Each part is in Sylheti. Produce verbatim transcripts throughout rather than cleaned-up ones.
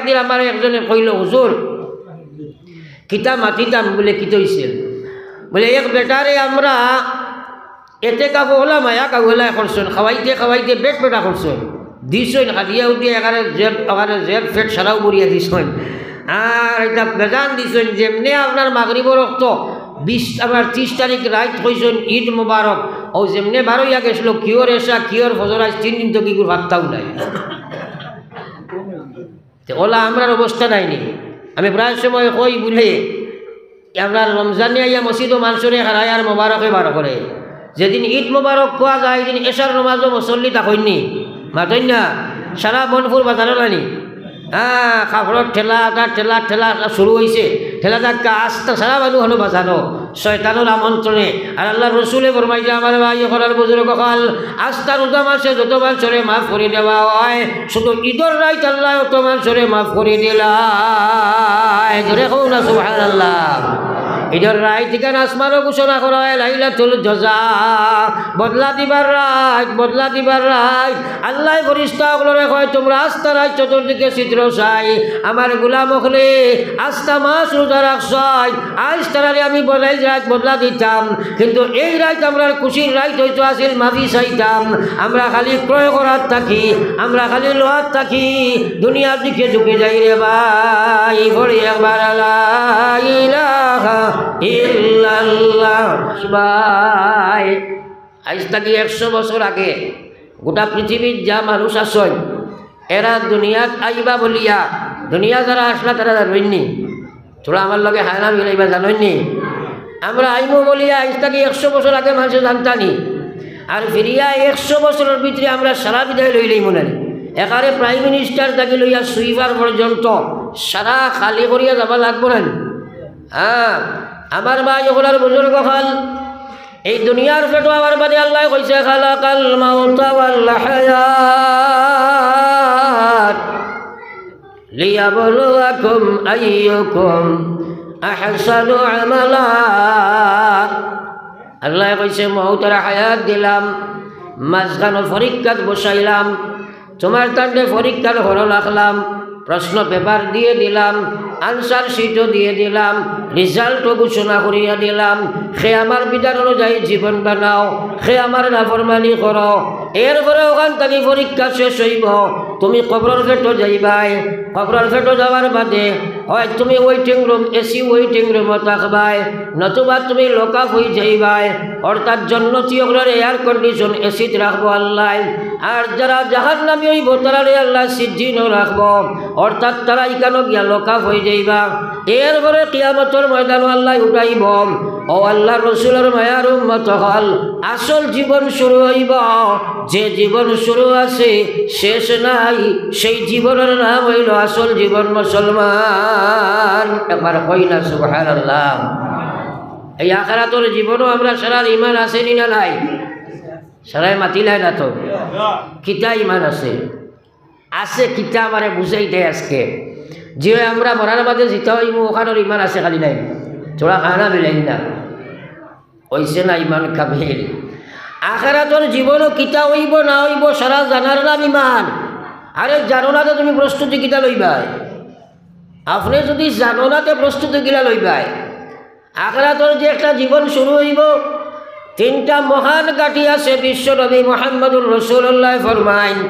দিন আমার একজনে কইল, "হুজুর, কিতা মাতিতাম?" বলে, "কিতা অইছে?" বলে, "এক বেটারে আমরা এতেকাফ অলা মায়া কাউলায় করছইন, খাওয়াইতে খাওয়াইতে পেট বেটা করছইন, দিছইন খাদিয়া উঠিয়া এখানে জেব, ওখানে জেব ফেট সারাও করিয়া দিছইন, আর এটা বেজান দিছইন, যেমনে আপনার মাগরিবর অক্ত বিশ, আমার ত্রিশ তারিখ রাইত কইছইন ঈদ মোবারক, ও যেমনে বারইয়া গেছিল, কিওর এশা, কিওর ফজর, আইজ তিন দিন তো কিগুর ফাত্তাও নাই।" তে অলা আমরার অবস্থা নায়নি? আমি প্রায় সময় কই বুলে, আমরা রমজানে আইয়া মসজিদো মানষরে হারায় আর মোবারকে বার করে। যেদিন ঈদ মোবারক কওয়া যায়, এদিন এশার নমাজো মুসল্লি থাকইননি, মাতইন না, সারা মনপুর বাজারো নানি। হ্যাঁ, কাপড়র ঠেলা, আটার ঠেলা, ঠেলা শুরু অইছে, ঠেলা ধাক্কা, আস্তা সারা মানু হনো বাজারো। শয়তানর আমন্ত্রণে। আর আল্লাহর রসুলে ফরমাইছে, আমার ভাই অকল আর বুজুর্গ অকল, আস্তা রোজা মাসে যত মানষরে মাফ করি দেওয়া অয়, শুধু ঈদর রাইত আল্লায় অত মানষরে মাফ করি দিলায়। জোরে কও না সুবহানাল্লাহ। ঈদর রাইত ইখান আসমানো ঘোষণা করা অয় লাইলাতুল জাযা, বদলা দিবার রাইত, বদলা দিবার রাইত। আল্লায় ফিরিস্তা অকলরে কয়, "তুমরা আস্তা রাইত চতুর্দিকে ছিত্র চাই, আমার গোলাম অকলে আস্তা মাস রোজা রাখছইন, আইজ তারারে আমি বদলাই রাইত বদলা দিতাম, কিন্তু এই রাইত আমরার খুশির রাইত অইতো আছিল, মাফি চাইতাম। আমরা খালি ক্রয় করাত থাকি, আমরা খালি লওয়াত থাকি, দুনিয়ার দিকে ঝুঁকি যাই রে ভাই।" পড়ি একবার লা ইলাহা ইল্লাল্লাহ। ভাই, আইজ থাকি একশো বছর আগে গোটা পৃথিবীত যা মানুষ আছইন, এরা দুনিয়াত আইবা বলিয়া, দুনিয়া যারা আসলা তারা জানইননি? থুড়া আমার লগে হায় না মিলাইবা, জানইননি? আমরা আইমু বলিয়া আইজ থাকি একশো বছর আগে মানষে জানতানি? আর ফিরিয়া একশো বছরর ভিতরে আমরা সারা বিদায় লইলাইমু নানি? একারে প্রাইম মিনিস্টার থাকি লইয়া সুইপার পর্যন্ত সারা খালি করিয়া যাবা লাগবো নানি? হ্যাঁ, আমার ভাই অকল আর বুজুর্গ অকল, এই দুনিয়ার পেটো আওয়ার বাদে আল্লায় কইছে, "খালাকাল মাউতা ওয়াল হায়াত লিয়াবলুয়াকুম আইয়ুকুম আহসানু আমালা।" আল্লায় কইছে, "মউত আর হায়াত দিলাম, মাঝখানো পরীক্ষাত বসাইলাম।" তুমার তানরে পরীক্ষার হরো রাখলাম, প্রশ্ন পেপার দিয়া দিলাম, আনসার শিটও দিয়া দিলাম, রেজাল্টও ঘোষণা করিয়া দিলাম। কে আমার বিধান অনুযায়ী জীবন বানাও, কে আমার নাফরমানি করো। এরপরে অখান থাকি পরীক্ষা শেষ অইবো, তুমি কবরর পেটো যাইবায়। কবরর পেটো যাওয়ার বাদে অয় তুমি ওয়েটিং রুম, এসি ওয়েটিং রুমো থাকবায়, নতুবা তুমি লকআপ অই যাইবায়। অর্থাৎ জন্নতি অকলরে এয়ার কন্ডিশন এসিত রাখবো আল্লায়। আর যারা জাহান্নামী অইবো, তারারে আল্লায় সিজ্জিনো রাখবো, অর্থাৎ তারা ইখানো গিয়া লকআপ অই যাইবা। এরপরে কিয়ামতর ময়দানো আল্লায় উঠাইবো। ও আল্লার রসুলর মায়ার উম্মত অকল, আসল জীবন শুরু অইবো, যে জীবন শুরু আছে, শেষ নাই, সেই জীবনর নাম অইলো আসল জীবন মুসলমান। একবার কই না সুবহানাল্লাহ। এই আখেরাতর জীবনো আমরার সারার ইমান আছে নি না নাই? সারায় মাতিলায় না তো। কিতা ইমান আছে? আছে কিতা আমারে বুঝাই দেয় আজকে। যে আমরা মরার বাদে জিতা অইমু, অখানর ইমান আছে খালি নাই। থুড়া খানা মিলাইন না। অইছে না ইমান কামিল? আখেরাতর জীবনো কিতা অইবো না অইবো সারা জানার নাম ইমান। আরে জানো না তে তুমি প্রস্তুতি কিতা লইবায়? আপনে যুদি জানো না তে প্রস্তুতি কিলা লইবায়? আখেরাতর যে একটা জীবন শুরু অইবো, তিনটা মহান ঘাটি আছে। বিশ্ব নবী মুহাম্মদুর রাসূলুল্লায় ফরমাইন,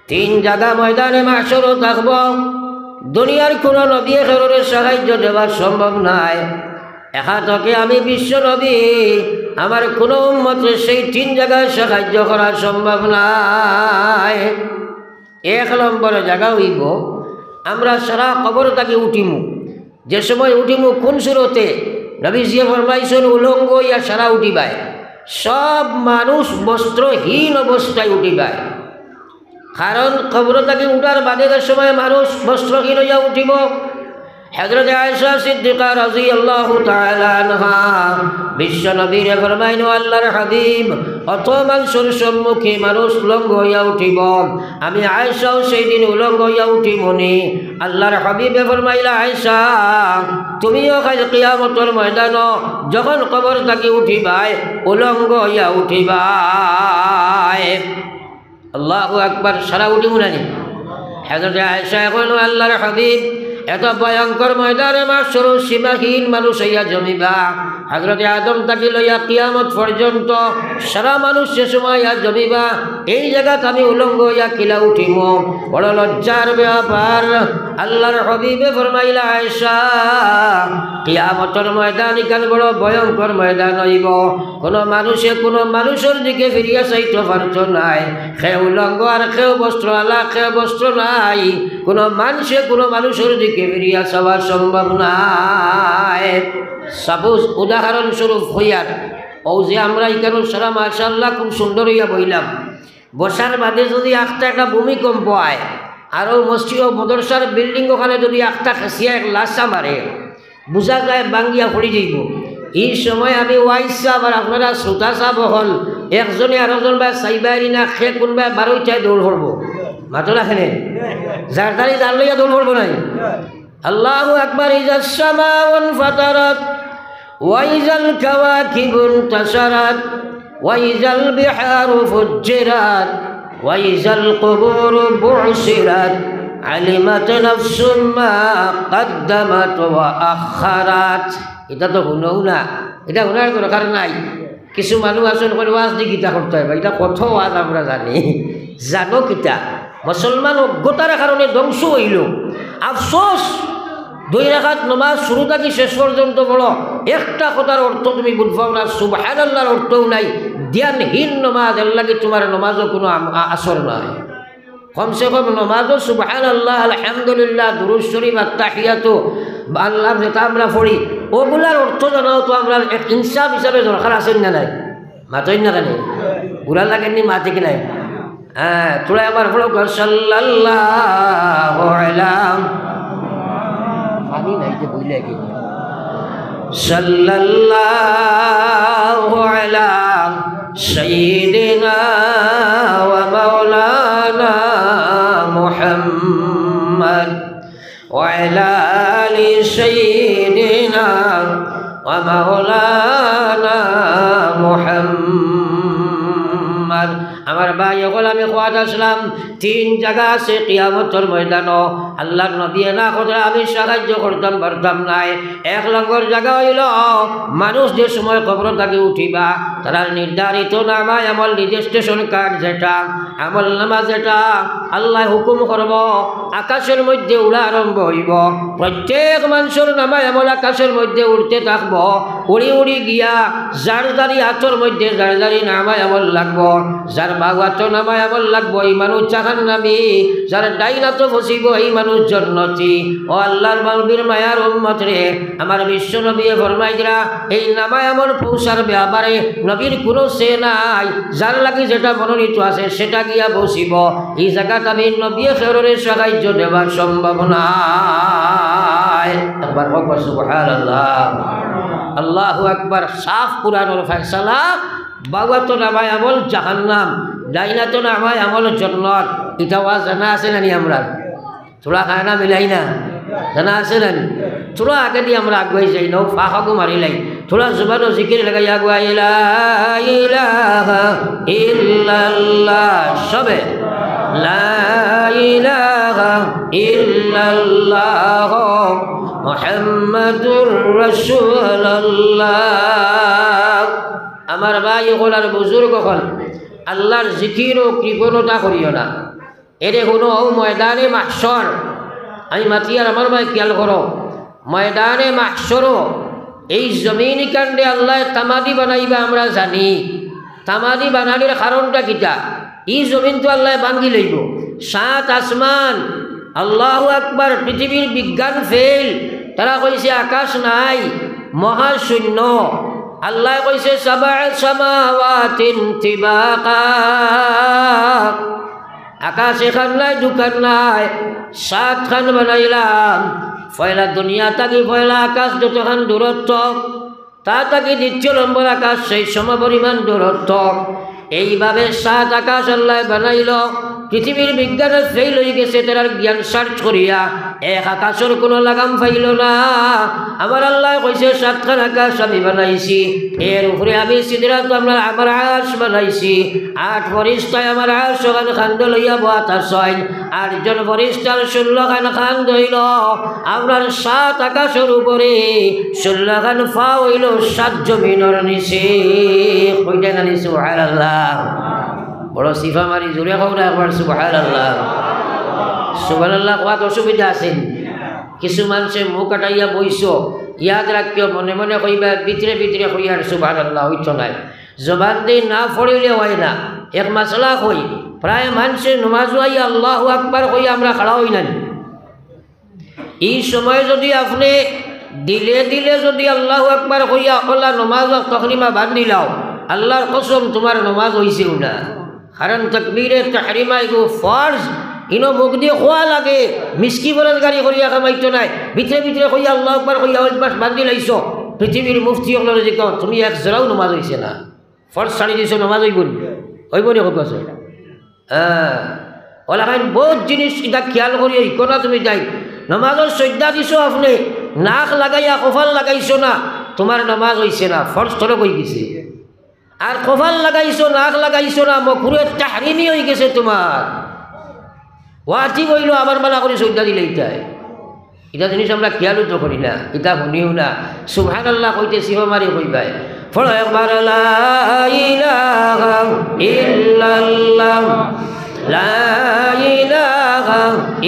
তিন জাগা ময়দানে মাহশরো থাকবো, দুনিয়ার কুনু নবীয়ে কেউরে সাহায্য দেওয়া সম্ভব নায়। এখান থাকি আমি বিশ্ব নবী, আমার কুনু উম্মতরে সেই তিন জাগায় সাহায্য করা সম্ভব নায়। এক নম্বর জাগা অইবো, আমরা সারা কবর থাকি উঠিমু। যে সময় উঠিমু, কুন সুরতে? নবীজিয়ে ফরমাইছইন, উলঙ্গ অইয়া সারা উঠিবায়। সব মানুষ বস্ত্রহীন অবস্থায় উঠিবায়। কারণ কবর থাকি উঠার বাদে যে সময় মানুষ বস্ত্রহীন অইয়া উঠিবো, হযরতে আয়েশা সিদ্দিকা রাদিয়াল্লাহু তাআলা আনহা বিশ্ব নবীরে ফরমাইন, "ও আল্লার হাবিব, অত মানষর সম্মুখে মানুষ উলঙ্গ অইয়া উঠিবো, আমি আয়েশাও সেই দিন উলঙ্গ অইয়া উঠিমুনি?" আল্লার হাবিবে ফরমাইলা, "আয়েশা, তুমিও কাইল কিয়ামতর ময়দানো যখন কবর থাকি উঠিবায়, উলঙ্গ অইয়া উঠিবায়।" আল্লাহু আকবার, সারা উঠিমু নানি? হযরতে আয়েশায় কইন, "আল্লাহর হাবিব, এত ভয়ঙ্কর ময়দানে মাহশরো সীমাহীন মানুষ আইয়া জমিবা। হযরতে আদম থাকি লইয়া কিয়ামত পর্যন্ত সারা মানুষ যে সময় আইয়া জমিবা, এই জাগাত আমি উলঙ্গ অইয়া কিলা উঠিমু? বড় লজ্জার ব্যাপার।" আল্লাহর হাবিবে ফরমাইলা, "আয়েশা, কিয়ামতর ময়দান ইখান বড় ভয়ঙ্কর ময়দান অইবো। কোনো মানুষে কোনো মানুষর দিকে ফিরিয়া চাইতো পারতো নায়। কেউ উলঙ্গ আর কেউ বস্ত্রআলা, কেউ বস্ত্র নাই। কোনো মানষে কোনো মানুষর দিকে ফিরিয়া চাওয়া সম্ভব নায়।" সাপোজ, উদাহরণস্বরূপ কইয়ার, অউ যে আমরা ইখানো সারা মাশাআল্লাহ খুব সুন্দর অইয়া বইলাম, বসার বাদে যুদি আখতা একটা ভূমিকম্প আয়, আর অউ মসজিদ ও মাদ্রাসার বিল্ডিং ওখানে যুদি আখতা খেসিয়া এক লাসা মারে, বুঝা যায় ভাঙ্গিয়া পড়ি যাইবো। ই সময় আমি ওয়াইজ সাব আর আপনারা শ্রোতা সাব অকল, একজনে আরোজন বায় চাইবায়নি না, কে কুনবায় বারইটায় দৌড় করবো। মাতো না কেনে? জারদারি জার লইয়া দৌড় করবো নাই? আল্লাহু আকবার। إذا السماء انفطرت وإذا الكواكب انتثرت وإذا البحار فجرت وإذا القبور بعثرت علمت نفس ما قدمت وأخرت। ইটা তো হুনও না, ইটা হুনার দরকার নাই। কিছু মানুষ আছইন কইন, "ওয়াজ দি কিতা করতায় বা, ইটা কত ওয়াজ আমরা জানি।" জানো কিতা? মুসলমান অজ্ঞতার কারণে ধ্বংস অইলো। আফসোস, দুই রাকাত নমাজ শুরু থাকি শেষ পর্যন্ত পড়ো, একটা কথার অর্থ তুমি বুঝবাও না, সুবহানাল্লাহর অর্থও নাই। ধ্যানহীন নমাজ, এর লাগি তুমার নমাজও কুনু আম-, আ-, আসর নাই। কমসে কম নমাজও সুবহানাল্লাহ, আলহামদুলিল্লাহ, দুরূদ শরীফ, আত্তাহিয়াতু, আল্লাহর যেটা আমরা পড়ি, ওগুলার অর্থ জানাও তো আমরার এক ইনসাফ হিসাবে দরকার আছে না নাই? মাতইন না কেনে? বুড়া লাগেননি মাতে কি নাই? হ্যাঁ, তোরা আবার পড়ো, সাল্লাল্লাহু আলা, পানি নাই যে বইলে কি? সাল্লাল্লাহু আলা সাইয়্যিদিনা ওয়া মাওলানা মুহাম্মদ। وعلى آل سيدنا ومولانا محمد। আমার ভাই অকল, আমি কওয়াত আছলাম, তিন জাগা আছে কিয়ামতর ময়দানো। আল্লাহর নবীয়ে না করলে আমি সাহায্য করতাম পারতাম নায়। এক নম্বর জাগা অইলো, মানুষ যে সময় কবর থাকি উঠিবা, তারার নির্ধারিত নামায় আমল, রেজিস্ট্রেশন কার্ড যেটা, আমল নামা যেটা, আল্লায় হুকুম করবো, আকাশর মধ্যে উড়া আরম্ভ অইবো। প্রত্যেক মানষর নামায় আমল আকাশর মধ্যে উড়তে থাকবো, উড়ি উড়ি গিয়া যার যারি আতর মধ্যে যার যারি নামায় আমল লাগবো। যার বাউ আতো নামায় আমল লাগবো, ই মানুষ জাহান্নামী। যার ডাইন আতো ফসিবো, ই মানুষ জন্নতি। ও আল্লাহর নবীর মায়ার উম্মত রে, আমার বিশ্ব নবীয়ে ফরমাইরা, এই নামায় আমল পৌঁছার ব্যাপারে নবীর কুনু সে নাই। যার লাগি যেটা মনোনীত আছে, সেটা গিয়া বসিবো। ই জাগাত আমি নবীয়ে খেররে সাহায্য দেবার সম্ভব নাই। একবার কও সুবহানাল্লাহ। আল্লাহু আকবার। সাফ কুরআনর ফয়সালা। বাউ আতো নামায় আমল জাহান্নাম, ডাইন আতো নামায় আমল জন্নত। ইটা ওয়াজ জানা আছে না নি আমরার? থুড়া খানা মিলাই না, জানা আছে না নি? থুড়া আগেদি আমরা আগুয়াই যাই না, ফাঁকাগু মারি লাই। থুড়া জুবানো জিকির লাগাই আগুয়াই, লা ইলাহা ইল্লাল্লাহ। সবে, লা ইলাহা ইল্লাল্লাহ মুহাম্মাদুর রাসূলুল্লাহ। আমার ভাই অকল আর বুজুর্গ অকল, আল্লাহর জিকির ও কৃপণতা করিও না। এরে হুনো, অউ ময়দানে মাহশর, আমি মাতিয়ার আমার ভাই খিয়াল করো, ময়দানে মাহশরো এই জমিন ইখানরে আল্লায় তামাদি বানাইবা আমরা জানি, তামাদি বানানির কারণটা কিতা? ই জমিন তো আল্লায় ভাঙ্গি লইবো, সাত আসমান, আল্লাহু আকবার, পৃথিবীর বিজ্ঞান ফেইল, তারা কইছে আকাশ নাই, মহাশূন্য। আল্লায় কইছে সাবআ সামাওয়াতিন তিবাকা। আকাশ এখান নাই, দুখান নাই, সাতখান বানাইলাম। পয়লা দুনিয়া থাকি পয়লা আকাশ যতখান দূরত্ব, তা থাকি দ্বিতীয় নম্বর আকাশ সেই সমপরিমাণ দূরত্ব। এইভাবে সাত আকাশ আল্লায় বানাইলো। পৃথিবীর বিজ্ঞানে ফেইল অইগেছে, তারার জ্ঞান সার্চ করিয়া এক আকাশর কুনু লাগাম পাইল না। আমার আল্লায় কইছে, "সাতখান আকাশ আমি বানাইছি, এর উপরে আমি সিদরাত, আমার, আমার আরশ বানাইছি।" আট ফিরিস্তায় আমার আরশ অখান কান্দো লইয়া বওয়াত আছইন। আটজন ফিরিস্তার ষোল্লখান কান্দ অইল, আপনার সাত আকাশর উপরে, ষোল্লখান পাও অইল সাত জমিনর নিচে। কইতা নানি সুবহানাল্লাহ? বড় চিফা মারি জোরে কও না একবার সুবহানাল্লাহ। সুবহানাল্লাহ কওয়াত অসুবিধা আছে নি? কিছু মানষে মুখ আটাইয়া বইছো, ইয়াদ রাখিও, মনে মনে কইবা, ভিতরে ভিতরে কইয়ার সুবহানাল্লাহ অইতো নায়। জবান দি না পড়িলে অয় না। এক মাসলা কই, প্রায় মানষে নমাজো আইয়া আল্লাহু আকবার কইয়া আমরা খাড়া অই না নি? ই সময় যুদি আপনে দিলে দিলে যুদি আল্লাহু আকবার কইয়া অলা নমাজ তকরিমা বান্দিলাও, আল্লাহর কসম তুমার নমাজ অইছেউ না। কারণ তকবীরে তাহরিমা ইগু ফরজ, ইনো মুখ দি কওয়া লাগে, মিসকি ফরজ গাড়ি করিয়া কামাইতো নায়। ভিতরে ভিতরে কইয়া আল্লাহু আকবার কইয়া অভ্যাস বান্দিলাইছো, পৃথিবীর মুফতি অকলরে জিকাও, তুমি এক জোড়াও নমাজ অইছে না। ফরজ ছাড়ি দিছো, নমাজ অইবো নি? অইবো নি কউক্কা চাই? হ্যাঁ, অলাখান বউত জিনিস ইতা খিয়াল করিও, ইকো না তুমি যাই। নমাজর সইজদা দিছো আপনে, নাক লাগাইয়া কপাল লাগাইছো না, তুমার নমাজ অইছে না, ফরজ তরক অইগেছে। আর কপাল লাগাইছো, নাক লাগাইছো না, মকরুহে তাহরিমি অইগেছে তুমার। ওয়াজিব অইল আবার বালা করি সইজদা দিলাইতায়। ইতা জিনিস আমরা খিয়ালউ তো করি না, ইতা হুনিও না। সুবহানাল্লাহ কইতে চিফা মারি কইবায়। পড়ো একবার, লা ইলাহা ইল্লাল্লাহ, লা ইলাহা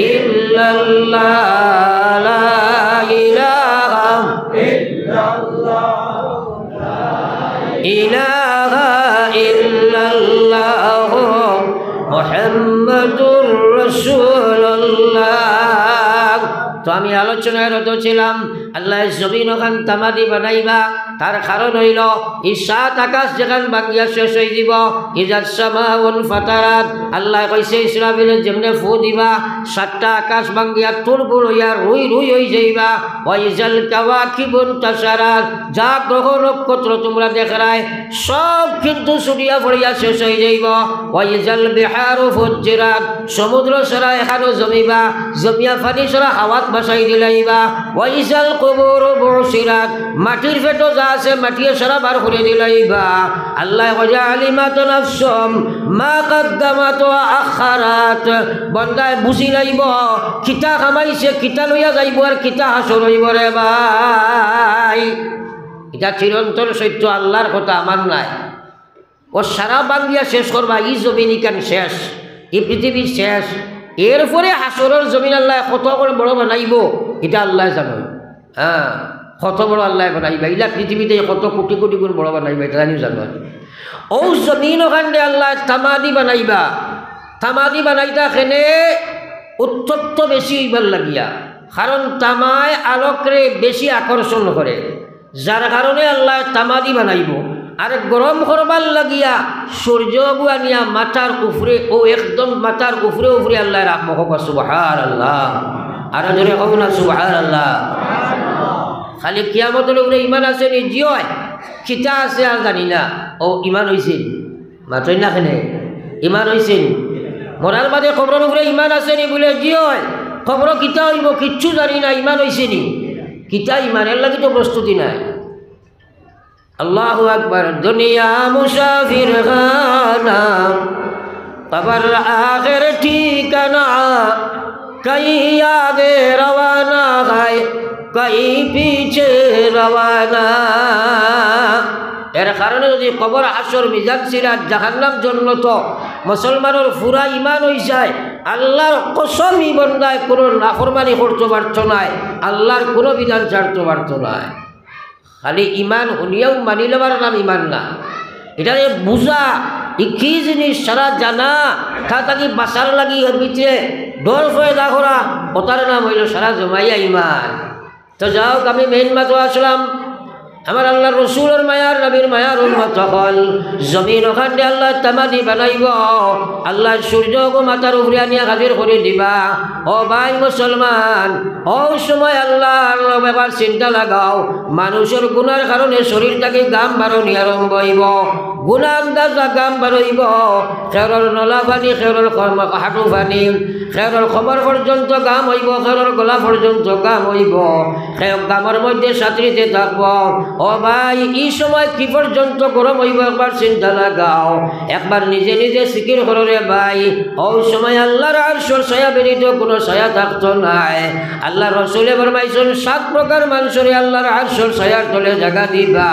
ইল্লাল্লাহ, লা ইলাহা ইল্লাল্লাহ। ইলাহা ইল্লাল্লাহু মুহাম্মাদুর রাসূলুল্লাহ। তো আমি আলোচনায় রত ছিলাম, আল্লায় জমিন অখান তামাদি বানাইবা, তার কারণ অইল, ই সাত আকাশ যেখান ভাঙ্গিয়া শেষ অইযিবো, ইজাস সামাউন ফাতারাত, আল্লায় কইছে, ইসরাফিলে যেমনে ফু দিবা, সাতটা আকাশ ভাঙ্গিয়া তুলবুল অইয়া রুই রুই অইযাইবা। ওয়াইজাল কাওয়াকিবুন তাসারাত, যা গ্রহ নক্ষত্র তুমরা দেখরায়, সব কিন্তু ছুটিয়া পড়িয়া শেষ অইযাইবো। ওয়াইজাল বিহারু ফুজ্জিরাত, সমুদ্র সারা এখানো জমিবা, জমিয়া পানি সারা হাওয়াত ভাসাই দিলাইবা। ওয়াইজাল কুবুরু বুসিরাত, মাটির পেটো যা আছে মাটিয়ে সারা বার করি দিলাইবা। আল্লায় কইয়া, আলিমাত নাফসুম মা কাদ্দামাত ওয়া আখারাত, বন্দায় বুঝিলাইবো কিতা কামাইছে, কিতা লইয়া যাইবো আর কিতা হাশর অইবো রে ভাই। ইটা চিরন্তন সত্য, আল্লার কথা, আমার নায়। অউ সারা ভাঙ্গিয়া শেষ করবা, ই জমিন ইখান শেষ, ই পৃথিবী শেষ। এরপরে হাশরর জমিন আল্লায় কত গুণ বড় বানাইবো, ইটা আল্লায় জানইন। হ্যাঁ, কত বড় আল্লায় বানাইবা, ইলা পৃথিবীতে কত কুটি কুটি গুণ বড় বানাইবা, ইটা জানিও জানইন। অউ জমিন অখানরে আল্লায় তামাদি বানাইবা, তামাদি বানাইতা কেনে? উত্তপ্ত বেশি অইবার লাগিয়া, কারণ তামায় আলোকরে বেশি আকর্ষণ করে। যার কারণে আল্লায় তামাদি বানাইবো। আর গরম করবার লাগিয়া সূর্য অগু আনিয়া মাথার উপরে, অউ একদম মাথার উপরে উপরে আল্লায় রাখবো। কউক্কা সুবহানাল্লাহ। আরো জোরে কউক্কা না সুবহানাল্লাহ। খালি কিয়ামতর উপরে ইমান আছে নি? জি অয়। কিতা আছে আর জানি না। অউ ইমান অইছে নি? মাতইন না কেনে? ইমান অইছে নি? মরার বাদে কবরর উপরে ইমান আছে নি? বুলে, জি অয়। কবরো কিতা অইবো? কিচ্ছু জানি না। ইমান অইছে নি? কিতা ইমান? এরলাগি তো প্রস্তুতি নাই। আল্লাহু আকবার। দুনিয়া মুসাফির খানা, কবর আখের ঠিকানা, কই আগে রওয়ানা হয়, কই পিছে রওয়ানা। এর কারণে যুদি কবর, হাশর, মিজান, সিরাত, জাহান্নাম, জন্নত মুসলমানর পুরা ইমান অইযায়, আল্লার কসম, ই বন্দায় কুনু নাফরমানি করতো পারতো নায়, আল্লার কুনু বিধান ছাড়তো পারতো নায়। খালি ইমান হুনিয়াউ মানি লবার নাম ইমান না। ইটারে বুঝা, ই কি জিনিস, সারা জানা, তা থাকি বাচার লাগি এর ভিতরে ডর পয়দা করা, অতার নাম অইলো সারা জমাইয়া ইমান। তো যাউক, আমি মেইন মাতো আসলাম। আমার আল্লার রসুলর মায়ার, নবীর মায়ার উম্মত অকল, জমিন অখানরে আল্লায় তামাদি বানাইবো, আল্লায় সূর্যগু মাথার উপরে আনিয়া হাজির করি দিবা। ও ভাই মুসলমান, অউ সময় আল্লার একবার চিন্তা লাগাও, মানুষর গুনার কারণে শরীর থাকি ঘাম বারনি আরম্ভ অইবো, গুনা আন্দাজা ঘাম বারইবো, কেউরর নলা পানি, কেউরর কম-, হাঁটু পানি, কেউরর কোমর পর্যন্ত ঘাম অইবো, কেউরর গলা পর্যন্ত ঘাম অইবো, কেউ ঘামর মধ্যে সাঁতরিতে থাকবো। ও ভাই, ই সময় কি পর্যন্ত গরম অইবো, একবার চিন্তা লাগাও, একবার নিজে নিজে জিকির করো রে ভাই। অউ সময় আল্লার আরশর ছায়া ব্যতীত কুনু ছায়া থাকতো নায়। আল্লার রসুলে ফরমাইছইন, সাত প্রকার মানষরে আল্লার আরশর ছায়ার তলে জাগা দিবা।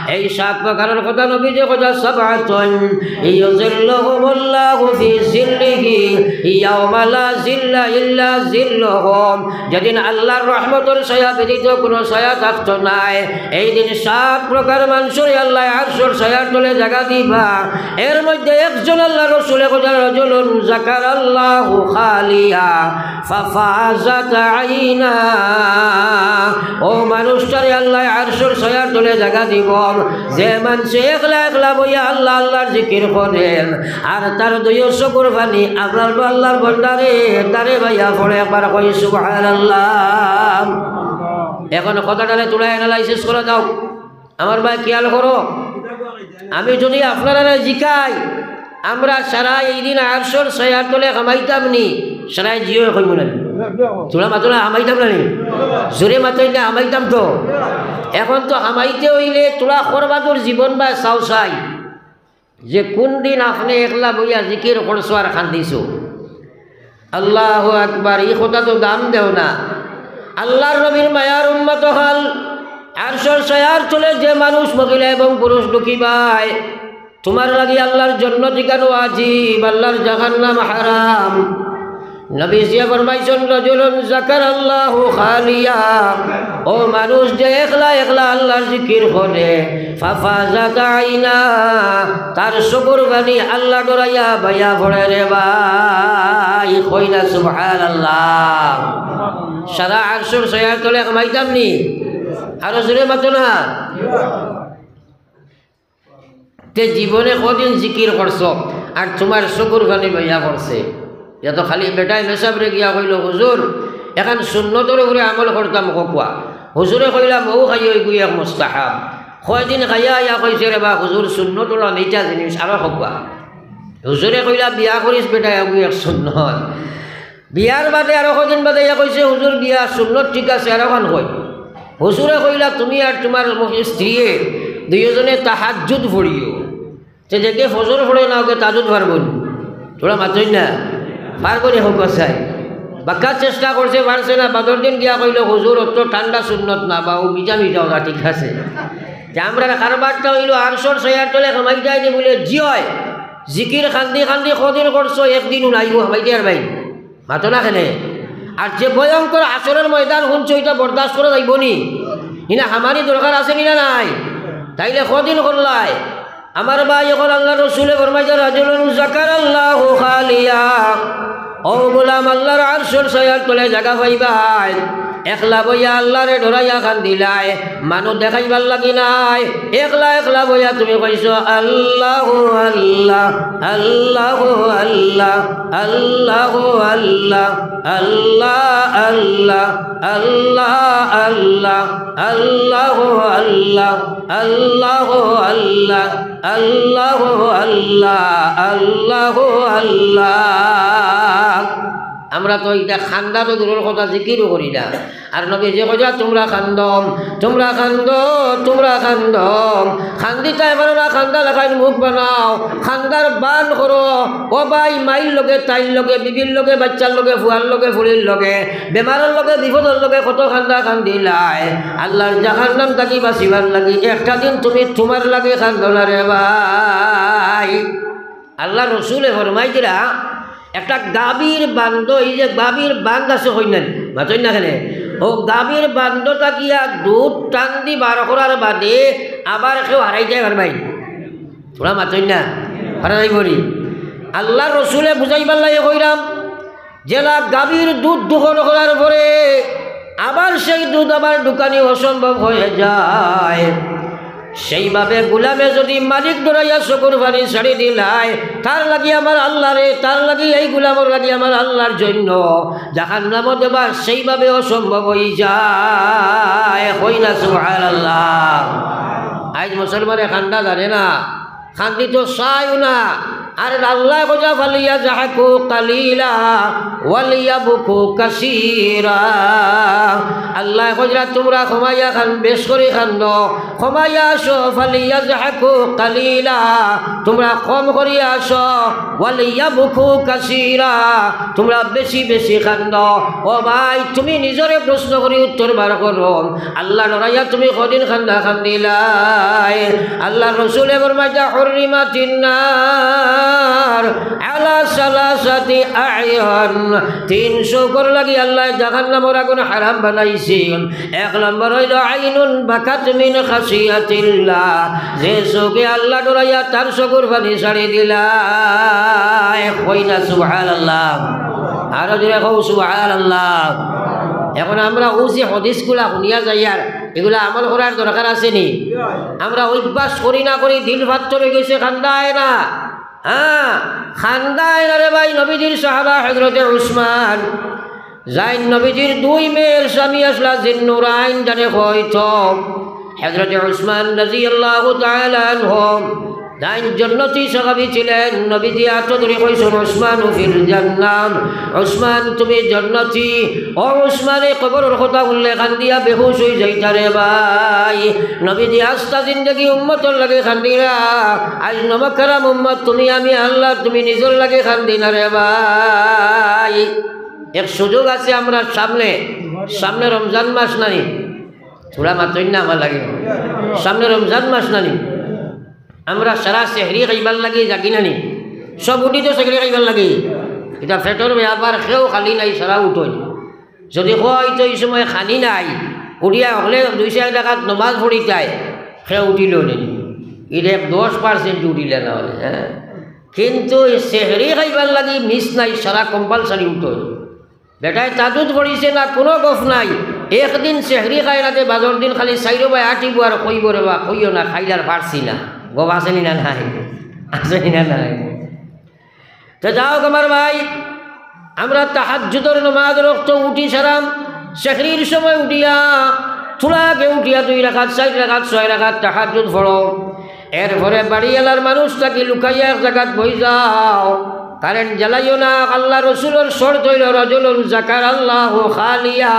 এই সাত প্রকারর কথা নবীজিয়ে কইতা, "সাবআতুন ইউযিল্লুহুমুল্লাহু ফি জিল্লিহি ইয়াওমা লা জিল্লা ইল্লা জিল্লুহুম।" যেদিন আল্লার রহমতর ছায়া ব্যতীত কুনু ছায়া থাকতো নায়, এই দিন সাত প্রকার মানষরে আল্লায় আরশর ছায়ার তলে জাগা দিবা। এর মধ্যে একজন আল্লার রসুলে কইতা, "রাজুলুন যাকারাল্লাহু খালিয়া ফাফাজাত আইনা।" অউ মানুষটারে আল্লায় আরশর ছায়ার তলে জাগা দিবো, যে মানষে একলা একলা বইয়া আল্লা আল্লার জিকির করের, আর তার দুইও চকুর পানি আল্লার, আল্লার বন্দারে, তারে বাইয়া পড়ে। একবার কই সুবহানাল্লাহ। এখন কথাটারে তুলা analysis করা যাও। আমার ভাই, খেয়াল করো, আমি যদি আপনারারে জিকাই, আমরা সারা এই দিন আরশর ছায়ার তলে হামাইতাম নি, সারায় জিও কইবো না। তুলা মাতো না, হামাইতাম না নি? জোরে মাতইন না, হামাইতাম তো। এখন তো হামাইতে অইলে তুলা করবাদুর জীবন বা চাও চাই, যে কুন দিন আপনে একলা বইয়া জিকির করছো আর কান্দিছো। আল্লাহু আকবার, ই কথা তো দাম দেও না। আল্লার নবীর মায়ার উম্মত অকল, আরশর ছায়ার তলে যে মানুষ, মহিলা এবং পুরুষ ঢুকিবায়, তুমার লাগি আল্লার জন্নত ইখান ওয়াজিব, আল্লার জাহান্নাম হারাম। নবীজিয়ে ফরমাইছইন, "রাজুলুন যাকারাল্লাহু খালিয়া", অউ মানুষ যে একলা একলা আল্লার জিকির করে, "ফাফাজাত আইনা", তার চকুর পানি আল্লা ডরাইয়া বাইয়া পড়ে রে ভাই। কই না সুবহানাল্লাহ। সারা আরশর ছায়ার তলে হামাইতাম নি? আরো জোরে মাতো না। তে জীবনে কদিন জিকির করছো আর তুমার চকুর পানি বাইয়া পড়ছে? ইয়া তো খালি বেটায় মেসাবরে গিয়া কইলো, "হুজুর, এখান সুন্নতর উপরে আমল করতাম, কউক্কা।" হুজুরে কইলা, "মৌ খাইও, ইগু এক মুস্তাহাব।" কয়দিন খাইয়া আইয়া কইছে, "রে বা হুজুর, সুন্নত অলা মিঠা জিনিস, আরো কউক্কা।" হুজুরে কইলা, "বিয়া করিস বেটায়, ইগু এক সুন্নত।" বিয়ার বাদে আরো কয়দিন বাদে আইয়া কইছে, "হুজুর, বিয়া সুন্নত ঠিক আছে, আরো খান কই।" হুজুরে কইলা, "তুমি আর তুমার মহি-, স্ত্রীয়ে দুইওজনে তাহাজ্জুদ পড়িও।" তে যেগে ফজর পড়ে না, অগে তাহাজ্জুদ পারবো নি? তুলা মাতইন না, পারবো নি? কউক্কা চাই। বাক্কা চেষ্টা করছে, পারছে না। বাদর দিন গিয়া কইলো, "হুজুর, অত ঠান্ডা সুন্নত না, বা অউ ভিজা ভিজা অলা ঠিক আছে।" তে আমরার কারবারটা অইলো, আরশর ছায়ার তলে হামাইতায় নি বুলে, জি অয়। জিকির কান্দি কান্দি কদিন করছো, একদিনও নাইবো, হামাইতায় পারবায় নি? মাতো না কেনে? আর যে ভয়ঙ্কর হাশরর ময়দান হুনছো, ইটা বরদাস্ত করা যাইবো নি? ইনা হামানি দরকার আছে নি না নাই? তাইলে কদিন করলায়? আমার ভাই অকল, আল্লার রসুলে ফরমাইছইন, "রাজুলুন যাকারাল্লাহু খালিয়া", অউ গোলাম আল্লার আরশর ছায়ার তলে জাগা পাইবায়, একলা বইয়া আল্লারে ডরাইয়া কান্দিলায়, মানুষ দেখাইবার লাগি নায়, একলা একলা বইয়া তুমি কইছো, "আল্লাহু আল্লাহ, আল্লাহু আল্লাহ, আল্লাহু আল্লাহ, আল্লাহ আল্লাহ, আল্লাহ আল্লাহ, আল্লাহু আল্লাহ, আল্লাহু আল্লাহ, আল্লাহু আল্লাহ, আল্লাহু আল্লাহ।" আমরা তো ইটা কান্দা তো দূরর কথা, জিকিরও করি না। আর নবীজিয়ে কইরা, "তুমরা কান্দো, তুমরা কান্দো, তুমরা কান্দো।" কান্দিতায় পারো না, কান্দা লাখান মুখ বানাও, কান্দার বান করো। ও ভাই, মাইর লগে, তাইর লগে, বিবির লগে, বাইচ্চার লগে, ফুয়ার লগে, ফুড়ির লগে, বেমারর লগে, বিপদর লগে কত কান্দা কান্দিলায়। আল্লার জাহান্নাম থাকি বাঁচিবার লাগি একটা দিন তুমি তুমার লাগি কান্দো না রে ভাই। আল্লার রসুলে ফরমাইরা, একটা গাভীর বান্দ, ই যে গাভীর বান্দ আছে কইন না নি, মাতইন না কেনে? অউ গাভীর বান্দ থাকিয়া দুধ টান দি বার করার বাদে আবার কেউ হারাইতায় পারবায় নি? তুলা মাতইন না, পারা যাইবো নি? আল্লার রসুলে বুঝাইবার লাগি কইরাম, যেলা গাভীর দুধ দোহন করার পরে আবার সেই দুধ আবার ঢুকানি অসম্ভব হয়ে যায়। সেইভাবে গুলামে যদি মালিক ডরাইয়া চকুর পানি ছাড়ি দিলায়, তার লাগি আমার আল্লাহ রে, তার লাগি, এই গুলামর লাগি আমার আল্লাহর জন্য জাহান্নামো দেবা সেইভাবে অসম্ভব হয়ে যায়। কই না সুবহানাল্লাহ। আইজ মুসলমানে কান্দা জানে না, কান্দিতো চাইও না। আর আল্লায় কইরা, "ফালিয়াজহাকু কালিলা ওয়ালিয়াবকু কাসীরা।" আল্লায় কইরা, "তুমরা কমাইয়া কান-, বেশ করি কান্দো, কমাইয়া আসো, ফালিয়াজহাকু কালিলা, তুমরা কম করি আসো, ওয়ালিয়াবকু কাসীরা, তুমরা বেশি বেশি কান্দো।" ও ভাই, তুমি নিজরে প্রশ্ন করি উত্তর বার করো। আল্লাহ ডরাইয়া তুমি কদিন কান্দা কান্দিলায়? আল্লাহর রসুলে ফরমাইতা, "হুররিমাতিন নার আলা সালাসাতি আ'য়ান।" তিন চউকর লাগি আল্লায় জাহান্নামর আগুন হারাম বানাইছইন। এক নম্বর অইলো আইনুন বাকাত মিন খাশিয়াতিল্লাহ, যে চউকে আল্লাহ ডরাইয়া তার চকুর পানি ছাড়ি দিলায়। কই না সুবহানাল্লাহ। আরো জোরে কও সুবহানাল্লাহ। এখন আমরা অউ যে হাদিসগুলা হুনিয়া যাইয়ার, ইগুলা আমল করার দরকার আছে নি? আমরা অভ্যাস করি না করি দিল পাত্থর অই গেছে, কান্দায় না। হ্যাঁ, কান্দায় না রে ভাই। নবীজির সাহাবা হযরতে উসমান, যাইন নবীজির দুই মেয়ের স্বামী আছলা জিন্নুরাইন, যারে কইতো হযরতে উসমান রাদিয়াল্লাহু তাআলা আনহু। তাইন জন্নতি সাহাবী ছিলেন। নবীজি আতো ধরি কইছইন, "উসমান ফিল জান্নাহ, উসমান তুমি জন্নতি।" ও উসমানে কবরর কথা হুনলে কান্দিয়া বেহুশ অই যাইতা রে ভাই। নবীজি আস্তা জিন্দেগি উম্মতর লাগি কান্দিরা। আইজ নমকহারাম উম্মত, তুমি আমি আল্লাহ, তুমি নিজর লাগি কান্দি না রে ভাই। এক সুযোগ আছে আমরার সামনে, সামনে রমজান মাস নানি, থুড়া মাতইন না আমার লাগি, সামনে রমজান মাস নানি, আমরা সারা সেহরি খাইবার লাগি জাগি নানি? সব উঠি তো সেহরি খাইবার লাগি। ইটা পেটর ব্যাপার, কেউ খালি নাই, সারা উঠইন। যদি কওয়া অইতো ই সময় খানি নাই, উঠিয়া হকলে দুই চাইর রাকাত নমাজ পড়িতায়, কেউ উঠিলো নি? ইটা এক দশ percent উঠিলা না অইলে, হ্যাঁ। কিন্তু ই সেহরি খাইবার লাগি miss নাই, সারা compulsory উঠইন। বেটায় তাহাজ্জুদ পড়িছে না, কুনু গফ নাই। একদিন সেহরি খায় না দে, বাদর দিন খালি চাইরোবায় আটিবো আর কইবো, "রে বা, কইও না, খাইলার পারছি না।" গফ আছে নি না নাই? আছে নি না নাই? তো যাউক আমার ভাই, আমরা তাহাজ্জুদর নমাজর অক্ত উঠি সারাম, সেহরির সময় উঠিয়া, থুড়া আগে উঠিয়া দুই রাকাত, চাইর রাকাত, ছয় রাকাত তাহাজ্জুদ পড়ো। এরপরে বাড়িআলার মানুষ থাকি লুকাইয়া এক জাগাত বই যাও, কারেন্ট জ্বালাইও না। আল্লার রসুলর শর্ত অইলো, "রাজুলুন যাকারাল্লাহু খালিয়া।"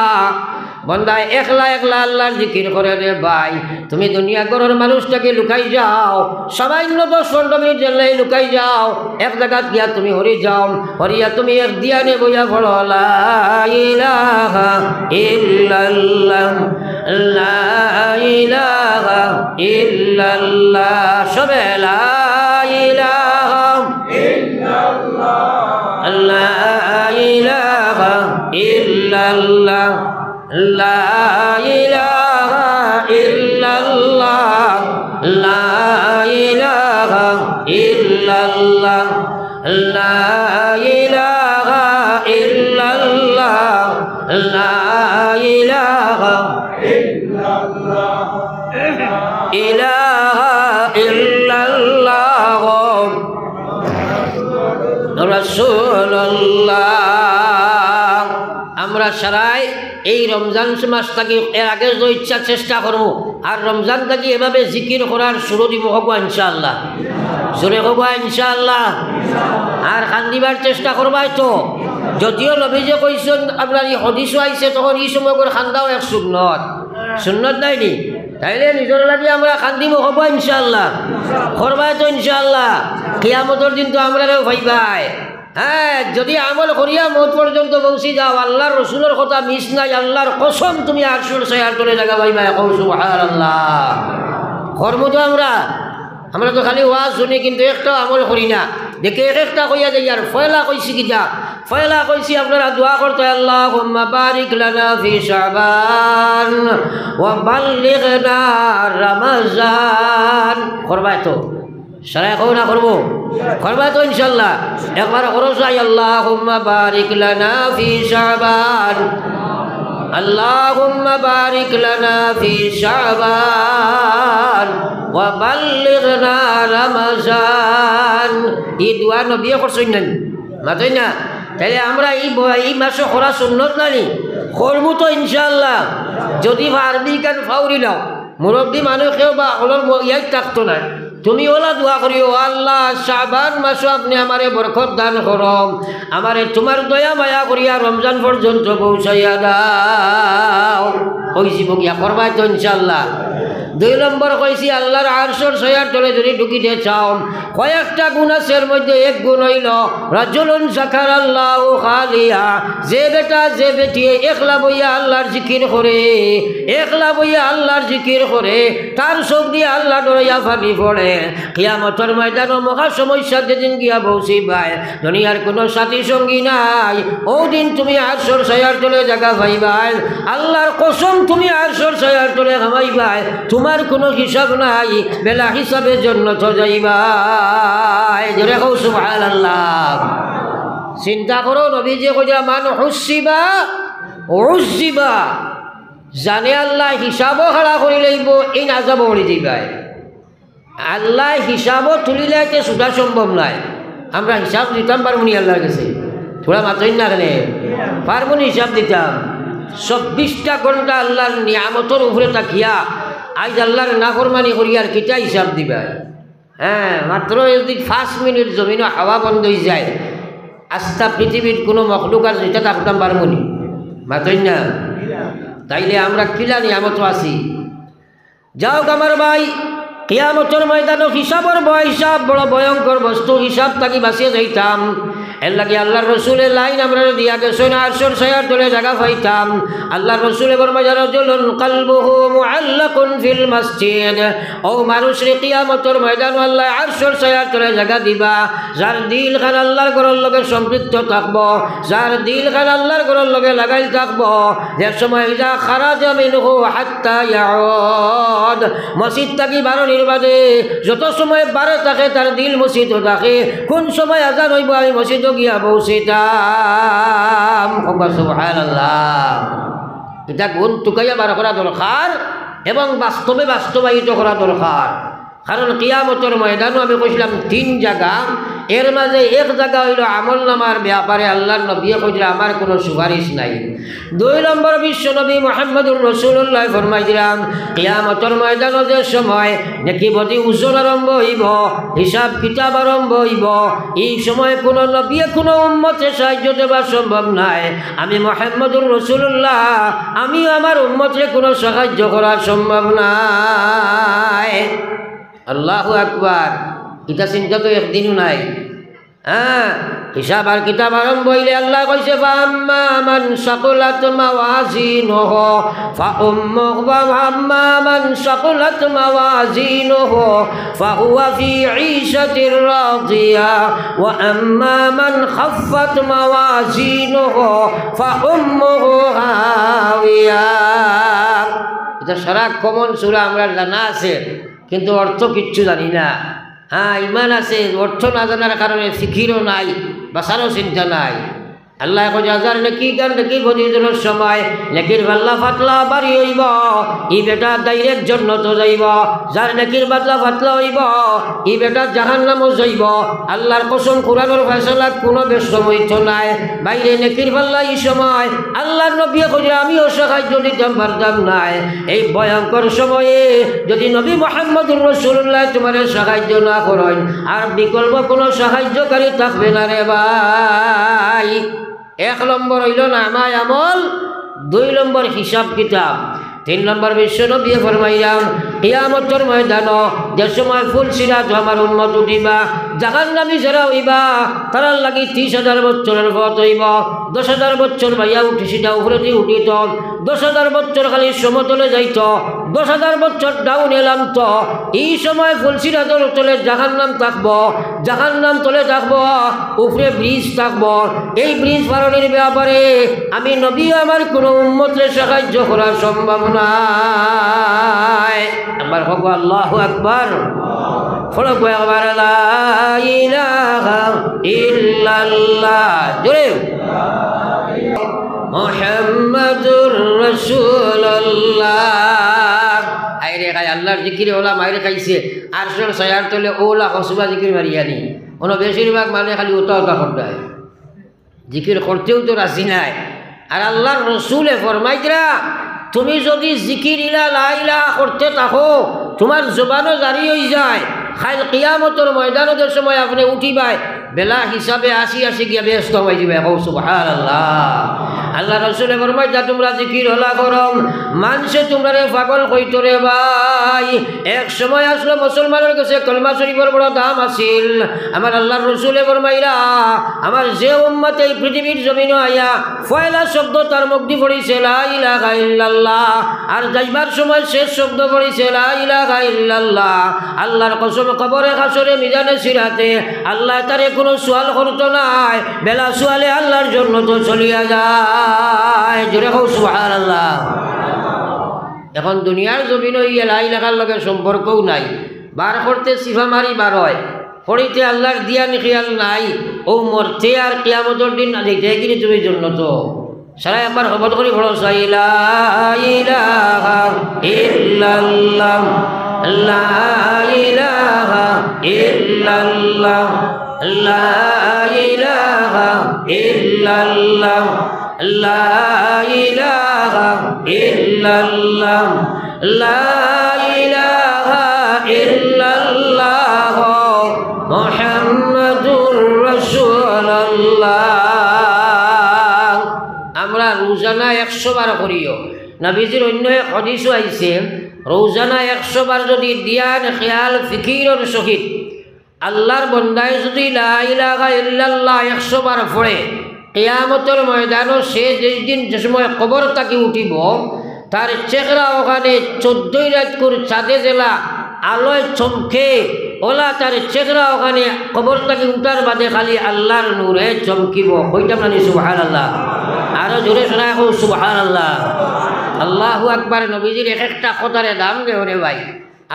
বন্দায় একলা একলা আল্লার জিকির করে রে ভাই। তুমি দুনিয়া ঘরর মানুষ থাকি লুকাই যাও, সামান্য দশ পনরো মিনিট যেলাই লুকাই যাও, এক জাগাত গিয়া তুমি হরি যাও, হরিয়া তুমি এক ধিয়ানে বইয়া পড়ো, "লা ইলাহা ইল্লাল্লাহ, লা ইলাহা ইল্লাল্লাহ।" সবে, "লা ইলাহা ইল্লাল্লাহ, লা ইলাহা ইল্লাল্লাহ।" لا إله إلا الله، لا إله إلا الله، لا إله إلا الله، لا إله إلا الله، إله إلا الله، رسول الله। আমরা সারায় এই রমজান মাস থাকি এর আগে যে ইচ্ছা চেষ্টা করমু, আর রমজান থাকি এভাবে জিকির করার শুরু দিমু, কউক্কা ইনশাআল্লাহ। জোরে কউক্কা ইনশাআল্লাহ। আর কান্দিবার চেষ্টা করবায় তো। যদিও নবীজিয়ে কইছইন, আপনার ই হাদিসও আইছে, তখন ই সময় করে কান্দাও এক সুন্নত। সুন্নত নায় নি? তাইলে নিজর লাগি আমরা কান্দিমু, কউক্কা ইনশাআল্লাহ। করবায় তো ইনশাআল্লাহ। কিয়ামতর দিন তো আমরারেও পাইবায়। হ্যাঁ, যদি আমল করিয়া মউত পর্যন্ত পৌঁছি যাও, আল্লার রসুলর কথা miss নাই, আল্লার কসম তুমি আরশুর ছায়ার তলে জাগা পাইবায়, কও সুবহানাল্লাহ। করমু তো আমরা, আমরা তো খালি ওয়াজ হুনি কিন্তু একটাও আমল করি না। দেখি এক একটা কইয়া যাইয়ার, পয়লা কইছি কিতা? পয়লা কইছি আপনারা দোয়া করতা, اللهم بارك لنا في شعبان وبلغنا رمضان। করবায় তো? সারায় কও না করমু? করবায় তো ইনশাআল্লাহ? একবার করো চাই, اللهم بارك لنا في شعبان اللهم بارك لنا في شعبان وبلغنا رمضان। ই দোয়া নবীয়ে করছইন না নি? মাতইন না। তাইলে আমরা ই ব-, ই মাসো করা সুন্নত না নি? করমু তো ইনশাআল্লাহ। যদি পারবি কান ফাউরি লাও। মুরব্বি মানুষ কেউ বা হকলর ম-, ইয়াদ থাকতো নায়। তুমি অলা দোয়া করিও, "আল্লাহ, শাবান মাসো আপনে আমারে বরকত দান করো, আমারে তুমার দয়া মায়া করিয়া রমজান পর্যন্ত পৌঁছাইয়া দাও।" কইছি বকিয়া, করবায় তো ইনশাআল্লাহ। দুই নম্বর কইছি, আল্লাহর আরশর ছায়ার তলে যদি ঢুকিতে চাও, কয়েকটা গুণ আছে, এর মধ্যে এক গুণ অইলো, রাজুলুন যাকারাল্লাহু খালিয়া, যে বেটা, যে বেটিয়ে একলা বইয়া আল্লাহর জিকির করে, একলা বইয়া আল্লাহর জিকির করে, তার চোখ দিয়া আল্লাহ ডরাইয়া পানি পড়ে। কিয়ামতর ময়দানো মহা সমস্যা যেদিন গিয়া পৌঁছিবায়, দুনিয়ার কোনো সাথী সঙ্গী নাই, অউ দিন তুমি আরশর ছায়ার তলে জাগা পাইবায়। আল্লাহর কসম, তুমি আরশর ছায়ার তলে হামাইবায়, তুমার কোনো হিসাব নাই, বেলা হিসাবে জন্নতো যাইবায়। জোরে কও সুবহানাল্লাহ। চিন্তা করো, নবীজিয়ে কইরা, "মান হুসিবা উজ্জিবা।" জানে আল্লাহ হিসাবও খাড়া করি লইবো, এইন আজাবো পড়ি যাইবায়। আল্লাহ হিসাবও তুলিলাইতে সুদা সম্ভব নায়। আমরা হিসাব দিতাম পারমু নি আল্লাহর গেছে? থুড়া মাতইন না কেনে? পারমু নি হিসাব দিতাম? চব্বিশটা ঘন্টা আল্লাহর নিয়ামতর উপরে থাকিয়া আইজ আল্লাহর নাফরমানি করিয়ার কিতা হিসাব দিবায়? হ্যাঁ, মাত্র যদি পাঁচ মিনিট জমিনো হাওয়া বন্ধ অইযায়, আস্তা পৃথিবীর কোনো মখলুক আর যেটা থাকতাম পারমু নি? মাতইন না। তাইলে আমরা কিলা নিয়ামতো আছি। যাউক আমার ভাই, কিয়ামতর ময়দানো হিসাবর ভয়, হিসাব বড় ভয়ঙ্কর বস্তু, হিসাব থাকি বাঁচিয়া যাইতাম। এরলাগি আল্লাহর রসুলে লাইন আমরারে দিয়া গেছইন, আরশর ছায়ার তলে জাগা পাইতাম। আল্লাহর রসুলে ফরমাইরা, "রাজুলুন কালবুহু মুআল্লাকুন ফিল মাসজিদ।" অউ মানুষরে কিয়ামতর ময়দানো আল্লায় আরশর ছায়ার তলে জাগা দিবা, যার দিলখান আল্লাহর ঘরর লগে সম্পৃক্ত থাকবো, যার দিলখান আল্লাহর ঘরর লগে লাগাইল থাকবো, যে সময় ইজা খারাজা মিনহু হাত্তা ইয়াউদ, মসজিদ থাকি বারনির বাদে যত সময় বারে থাকে, তার দিল মসজিদো থাকে, কোন সময় আজান অইবো আমি মসজিদো গিয়া পৌঁছিতাম। কউক্কা সুবহানাল্লাহ। ইটা গুণ তুকাইয়া বার করা দরকার এবং বাস্তবে বাস্তবায়িত করা দরকার। কারণ কিয়ামতর ময়দানো আমি কইছিলাম তিন জাগা, এর মাঝে এক জাগা অইলো আমলনামার ব্যাপারে আল্লাহর নবীয়ে কইরা আমার কোনো সুপারিশ নাই। দুই নম্বর বিশ্বনবী মুহাম্মদুর রাসূলুল্লাহ ফরমাইরা, কিয়ামতর ময়দানো যে সময় নেকি বদি ওজন আরম্ভ অইবো, হিসাব কিতাব আরম্ভ অইবো, ই সময় কোনো নবীয়ে কোনো উম্মতরে সাহায্য দেওয়া সম্ভব নায়। আমি মুহাম্মদুর রাসূলুল্লাহ, আমিও আমার উম্মতরে কোনো সাহায্য করা সম্ভব নায়। আল্লাহু আকবার। ইটা চিন্তা তো একদিনও নাই। হ্যাঁ, হিসাব আর কিতাব আরম্ভ অইলে আল্লায় কইছে, "ফাআম্মা মান সাকুলাত মাওয়াজিনুহু ফাউম্মুহু, ওয়া আম্মা মান সাকুলাত মাওয়াজিনুহু ফাহুয়া ফি ঈশাতির রাদিয়া, ওয়া আম্মা মান খাফফাত মাওয়াজিনুহু ফাউম্মুহু হাবিয়া।" ইটা সারা কমন সূরা, আমরার জানা আছে, কিন্তু অর্থ কিচ্ছু জানি না। হ্যাঁ, ইমান আছে, অর্থ না জানার কারণে ফিকিরও নাই, বাঁচারও চিন্তা নাই। আল্লায় কইরা, যার নেকি, যার নেকি প্রতিদিনর সময় নেকির পাল্লা পাতলা ভারি অইবো, ই বেটা direct জন্নতো যাইবো। যার নেকির পাল্লা পাতলা অইবো, ই বেটা জাহান্নামো যাইবো। আল্লাহর কসম, কুরআনর ফয়সালাত কোনো বেশকম অইতো নায়। বাইরে নেকির পাল্লা ই সময় আল্লাহর নবীয়ে কইরা, আমিও সাহায্য দিতাম পারতাম নায়। এই ভয়ঙ্কর সময়ে যদি নবী মুহাম্মদুর রাসূলুল্লাহ তুমারে সাহায্য না করইন, আর বিকল্প কোনো সাহায্যকারী থাকবে না রে ভাই। এক নম্বর অইলো নামায় আমল, দুই নম্বর হিসাব কিতাব, তিন নম্বর বিশ্বনবীয়ে ফরমাইরা, কিয়ামতর ময়দানো যে সময় ফুলসিরাতো আমার উম্মত উঠিবা, জাহান্নামী যারা অইবা, তারার লাগি ত্রিশ হাজার বছরর পথ অইবো, দশ হাজার বছর বাইয়া উঠি সিধা উপরেদি উঠিতো, দশ হাজার বছর খালি সমতলে যাইতো, দশ হাজার বছর ডাউনে লামতো। ই সময় ফুলসিরাতর তলে জাহান্নাম থাকবো, জাহান্নাম তলে থাকবো, উপরে ব্রিজ থাকবো। এই ব্রিজ পারনির ব্যাপারে আমি নবী আমার কোনো উম্মতরে সাহায্য করা সম্ভব নায়। একবার কউক্কা আল্লাহু আকবার। পড়ো কয়েকবার, লা ইলাহা ইল্লাল্লাহ। জোরে। মুহাম্মাদুর রাসূলুল্লাহ। আইরে খাই আল্লাহর জিকিরে অলা মাইর খাইছে, আরশর ছায়ার তলে অলা কসবা জিকির মারিয়ানি। অনো বেশিরভাগ মানুষ খালি উতা উতা করতায়, জিকির করতেও তো রাজি নায়। আর আল্লাহর রসুলে ফরমাইতরা, তুমি যদি জিকির ইলা লা ইলাহা করতে থাকো, তুমার জবানো জারি অইযায়, কাইল কিয়ামতর ময়দানো যে সময় আপনে উঠিবায়, বেলা হিসাবে আশি আশি গিয়া বেহেস্তো অইযিবায়। কও সুবহানাল্লাহ। আল্লাহর রসুলে ফরমাইতরা, তুমরা জিকির অলা করো, মানষে তুমরারে পাগল কইতো রে ভাই। এক সময় আছলো মুসলমানর গেছে কলমা শরীফর বড় দাম আছিল। আমার আল্লাহর রসুলে ফরমাইরা, আমার যে উম্মতে এই পৃথিবীর জমিনো আইয়া পয়লা শব্দ তার মুখদি পড়ছে লা ইলাহা ইল্লাল্লাহ, আর যাইবার সময় শেষ শব্দ পড়ছে লা ইলাহা ইল্লাল্লাহ, আল্লাহর কসম, কবরে হাশরে মিজানে সিরাতে আল্লায় তারে কুনু সুয়াল করতো নায়, বেলা সুয়ালে আল্লাহর জন্নতো চলিয়া যায়। জোরে কও সুবহানাল্লাহ। এখন দুনিয়ার জমিনো ইয়া লা ইলাহার লগে সম্পর্কও নাই, বার করতে চিফা মারি বার অয়, পড়িতে আল্লাহর দিয়ান খিয়াল নাই, অউ মরতে আর কিয়ামতর দিন না যাইতে কিনি তুমি জন্নতো। সারা একবার হবত করি পড়ো, লা ইলাহা ইল্লাল্লাহ, লা ইলাহা ইল্লাল্লাহ, লা ইলাহা ইল্লাল্লাহ, লা ইলাহা ইল্লাল্লাহ, লা ইলাহা ইল্লাল্লাহ, মুহাম্মাদুর রাসূলুল্লাহ। আমরা রোজানা একশো বার করিও। নবীজির অন্য এক হাদিসও আইছে, রোজানা একশো বার যদি দিয়ান খেয়াল ফিকিরর সহিত আল্লাহর বন্দায় যদি লা ইলাহা ইল্লাল্লাহ একশো বার পড়ে, কিয়ামতর ময়দানো সে যেই দিন, যে সময় কবর থাকি উঠিবো, তার চেহারা অখানে চৌদ্দই রাইতকুর চাঁদে যেলা আলোয় চমকে, অলা তার চেহারা অখানে কবর থাকি উঠার বাদে খালি আল্লাহর নূরে চমকিবো। কইতাম নানি সুবহানাল্লাহ? আরো জোরে শোনায় কও সুবহানাল্লাহ। আল্লাহু আকবার। নবীজির এক একটা কথারে দাম দেও রে ভাই।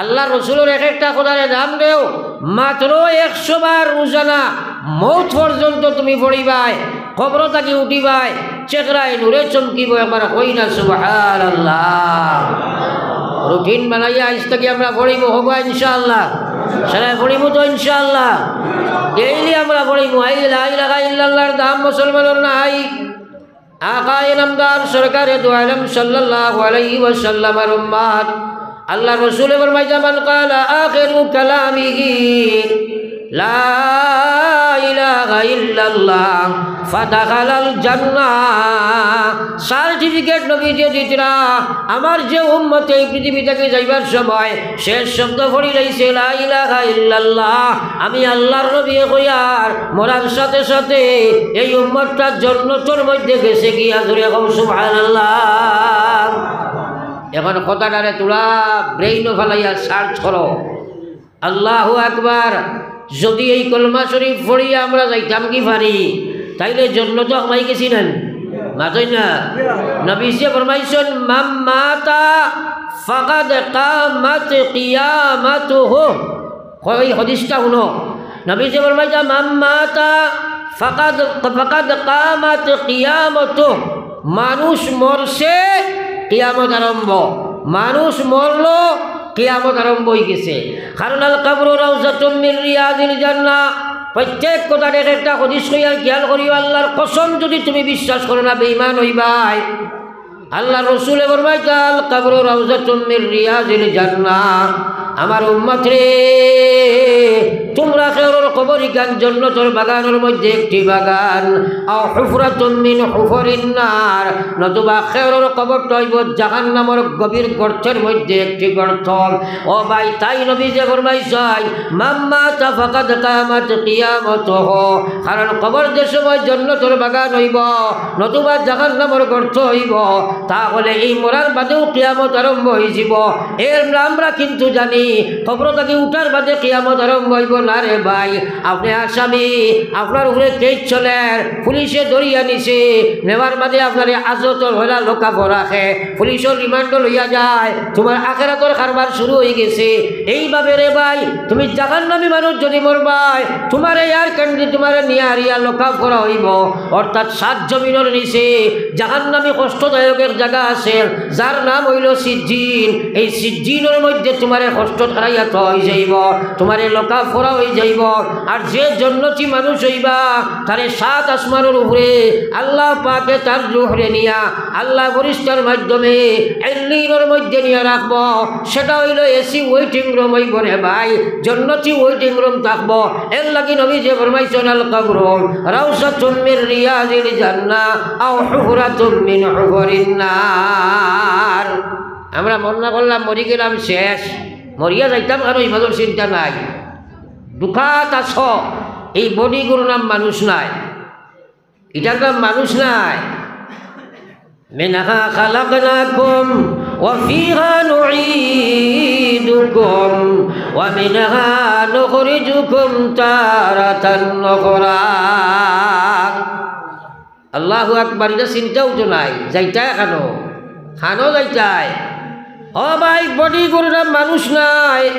আল্লাহর রসুলর এক একটা কথারে দাম দেও, মাত্র একশো বার রোজানা মউত পর্যন্ত তুমি পড়িবায়, কবর থাকি উঠিবায়, চেহারায় নূরে চমকিবো। একবার কই না সুবহানাল্লাহ। রুটিন বানাইয়া আইজ থাকি আমরা পড়িমু, হবা ইনশাআল্লাহ? সারায় পড়িমু তো ইনশাআল্লাহ? ডেইলি আমরা পড়িমু। আইজ লা ইলাহা ইল্লাল্লাহর দাম মুসলমানর নাই। আকায়ে নামদার সরকারে দু আলম সাল্লাল্লাহু আলাইহি ওয়াসাল্লামর উম্মত, আল্লাহর রসুলে ফরমাইতা, মান ক্বালা আখিরু কালামিহি লা ইলাহা ইল্লাল্লাহ ফাদাখালাল জান্নাহ। সার্টিফিকেট নবীজিয়ে দিতরা, আমার যে উম্মতে এই পৃথিবী থাকি যাইবার সময় শেষ শব্দ পড়িলাইছে লা ইলাহা ইল্লাল্লাহ, আমি আল্লাহর নবীয়ে কইয়ার মরার সাথে সাথে এই উম্মতটা জন্নতর মধ্যে গেছে গিয়া। জোরে কও সুবহানাল্লাহ। এখন কথাটারে থুড়া ব্রেইনো ফালাইয়া সার্চ করো। আল্লাহু আকবার। যদি এই কলমা শরীফ পড়িয়া আমরা যাইতাম কি পারি, তাইলে জন্নতো হামাই গেছি না? মাতইন না। নবীজিয়ে ফরমাইছইন, মান মাতা ফাকাদ কামাত কিয়ামাতুহু। এই হাদিসটা হুনো, নবীজিয়ে ফরমাইতা, মান মাতা ফাকাদ, ফাকাদ কামাত কিয়ামাতুহু। মানুষ মরছে, কিয়ামত আরম্ভ। মানুষ মরলো, কিয়ামত আরম্ভ অইগেছে। কারণ আল কবরু রাউজাতুম মিন রিয়াজিল জান্নাহ। প্রত্যেক কথার এক একটা হাদিস কইয়ার, খেয়াল করিও, আল্লাহর কসম, যদি তুমি বিশ্বাস করো না, বেঈমান অইবায়। আল্লাহর রসুলে ফরমাইতা, আল কবরু রাউজাতুম মিন রিয়াজিল জান্নাহ। আমার উম্মত রে, তুমরা কেউরর কবর ইখান জন্নতর বাগানর মধ্যে একটি বাগান, আও হুফরাতুম মিন হুফরিন নার, নতুবা কেউরর কবরটা অইবো জাহান্নামর গভীর গর্তর মধ্যে একটি গর্ত। ও ভাই, তাই নবীজিয়ে ফরমাইছইন, মান মাতা ফাকাদ কামাত কিয়ামাতুহু। কারণ কবর যে সময় জন্নতর বাগান অইবো, নতুবা জাহান্নামর গর্ত অইবো, তাহলে এই মরার বাদেউ কিয়ামত আরম্ভ অইযিবো। এর আমরা কিন্তু জানি কবর থাকি উঠার বাদে কিয়ামত আরম্ভ অইবো না রে ভাই। আপনে আসামি, আপনার উপরে কেস চলের, পুলিশে ধরিয়া নিছে, নেওয়ার বাদে আপনারে আজতর হইলা লকআপো রাখে, পুলিশর রিমান্ডো লইয়া যায়, তুমার আখেরাতর কারবার শুরু অইগেছে। এইভাবে রে ভাই, তুমি জাহান্নামী মানুষ যদি মরবায়, তুমারে এয়ার কন্ডি-, তুমারে নিয়া হারিয়া লকআপ করা অইবো, অর্থাৎ সাত জমিনর নিচে জাহান্নামী কষ্টদায়ক এক জাগা আছে, যার নাম অইলো সিজ্জিন। এই সিজ্জিনর মধ্যে তুমারে কষ্টত হারাইয়া থওয়া অইযাইবো, তুমারে লকআপ করা অইযাইবো। আর যে জন্নতি মানুষ অইবা, তারে সাত আসমানর উপরে আল্লাহ পাকে তার রুহরে নিয়া আল্লাহ ফিরিস্তার মাধ্যমে ইল্লিয়িনর মধ্যে নিয়া রাখবো। সেটা অইলো এসি ওয়েটিং রুম অইবো রে ভাই, জন্নতি ওয়েটিং রুম থাকবো। এর লাগি নবীজিয়ে ফরমাইছইন, "আল কবরু রাউজাতুম মিন রিয়াজিল জান্নাহ আও হুফরাতুম মিন হুফারিন নার।" আমরা মনো করলাম মরি গেলাম শেষ, মরিয়া যাইতাম কারো ইবাদর চিন্তা নাই। দুখাত আছো, এই বডিগুর নাম মানুষ নায়, ইটার নাম মানুষ নায়। منها خلقناكم وفيها نعيدكم ومنها نخرجكم تارة أخرى। আল্লাহু আকবার, ইটা চিন্তাও তো নাই, যাইতায় কানো, কানো যাইতায়। ও ভাই, বডিগুর নাম মানুষ নায়,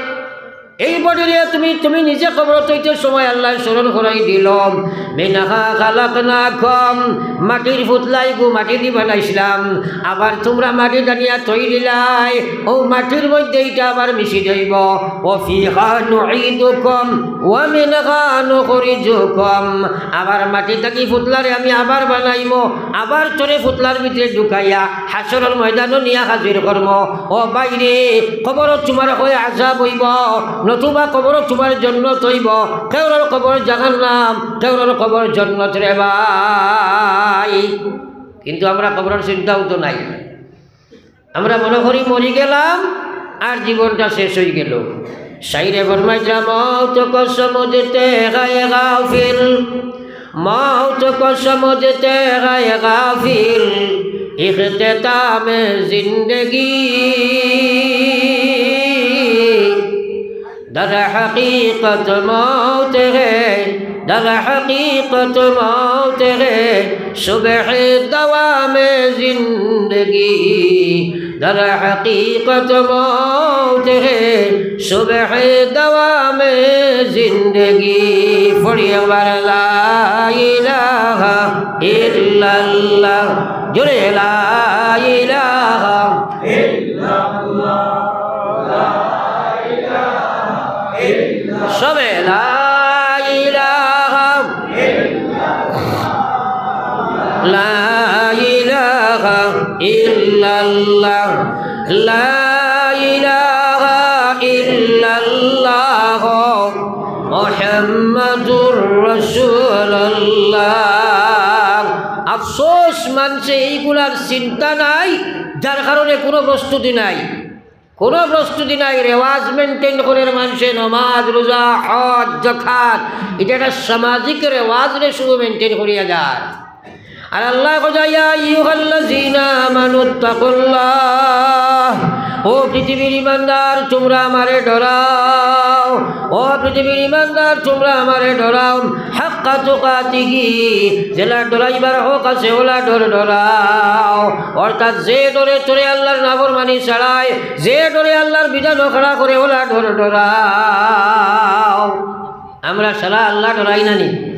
এই বডিরে তুমি, তুমি নিজে কবরত অইতে সময় আল্লায় স্মরণ করাই দিলো। منها خلقناكم, মাটির ফুতলাইগু মাটিদি বানাইছলাম, আবার তুমরা মাটিত আনিয়া থই দিলায়, অউ মাটির মধ্যে ইটা আবার মিশি যাইবো। وفيها نعيدكم ومنها نخرجكم, আবার মাটি থাকি ফুতলারে আমি আবার বানাইমু, আবার তোরে ফুতলার ভিতরে ঢুকাইয়া হাশরর ময়দানো নিয়া হাজির করমু। ও ভাইরে, কবরো তুমার অয় আজাব অইবো, নতুবা কবরো তুমার জন্নত অইবো। কেউরর কবর জাহান্নাম, কেউরর কবর জন্নত রে ভাই। কিন্তু আমরা কবরর চিন্তাও তো নাই। আমরা মনো করি মরি গেলাম আর জীবনটা শেষ অইগেলো। শাইরে ফরমাইতরা, موت کو سمجھتے ہیں غافل, موت کو سمجھتے ہیں غافل, اختتام زندگی. در حقیقت موت ہے, در حقیقت موت ہے, صبح دوام زندگی. در حقیقت موت ہے, صبح دوام زندگی. پڑھی ایک بار, لا الہ الا اللہ. جوڑے, لا الہ الا اللہ. সবে লা ইলাহা, লা ইলাহা ইল্লাল্লাহ, লা ইলাহা ইল্লাল্লাহ, মুহাম্মাদুর রাসূলুল্লাহ। আফসোস, মানষে এইগুলার চিন্তা নাই, যার কারণে কুনু প্রস্তুতি নাই। কুনু প্রস্তুতি নাই, রেওয়াজ maintain করের মানষে, নমাজ, রোজা, হজ, যাকাত, ইটা একটা সামাজিক রেওয়াজরে শুধু maintain করিয়া যার। আর আল্লায় কইরা, ইয়া আইয়ুহাল্লাযীনা আমানুত্তাকুল্লাহ, ও পৃথিবীর ইমানদার, তুমরা আমারে ডরাও। ও পৃথিবীর ইমানদার, তুমরা আমারে ডরাও। হাক্কা তুকাতিহি, যেলা ডরাইবার হক আছে, ওলা ডর ডরাও। অর্থাৎ যে ডরে তোরে আল্লার নাফরমানি ছাড়ায়, যে ডরে আল্লার বিধানো খাড়া করে, ওলা ডর ডরাও। আমরা সারা আল্লা ডরাই না নি?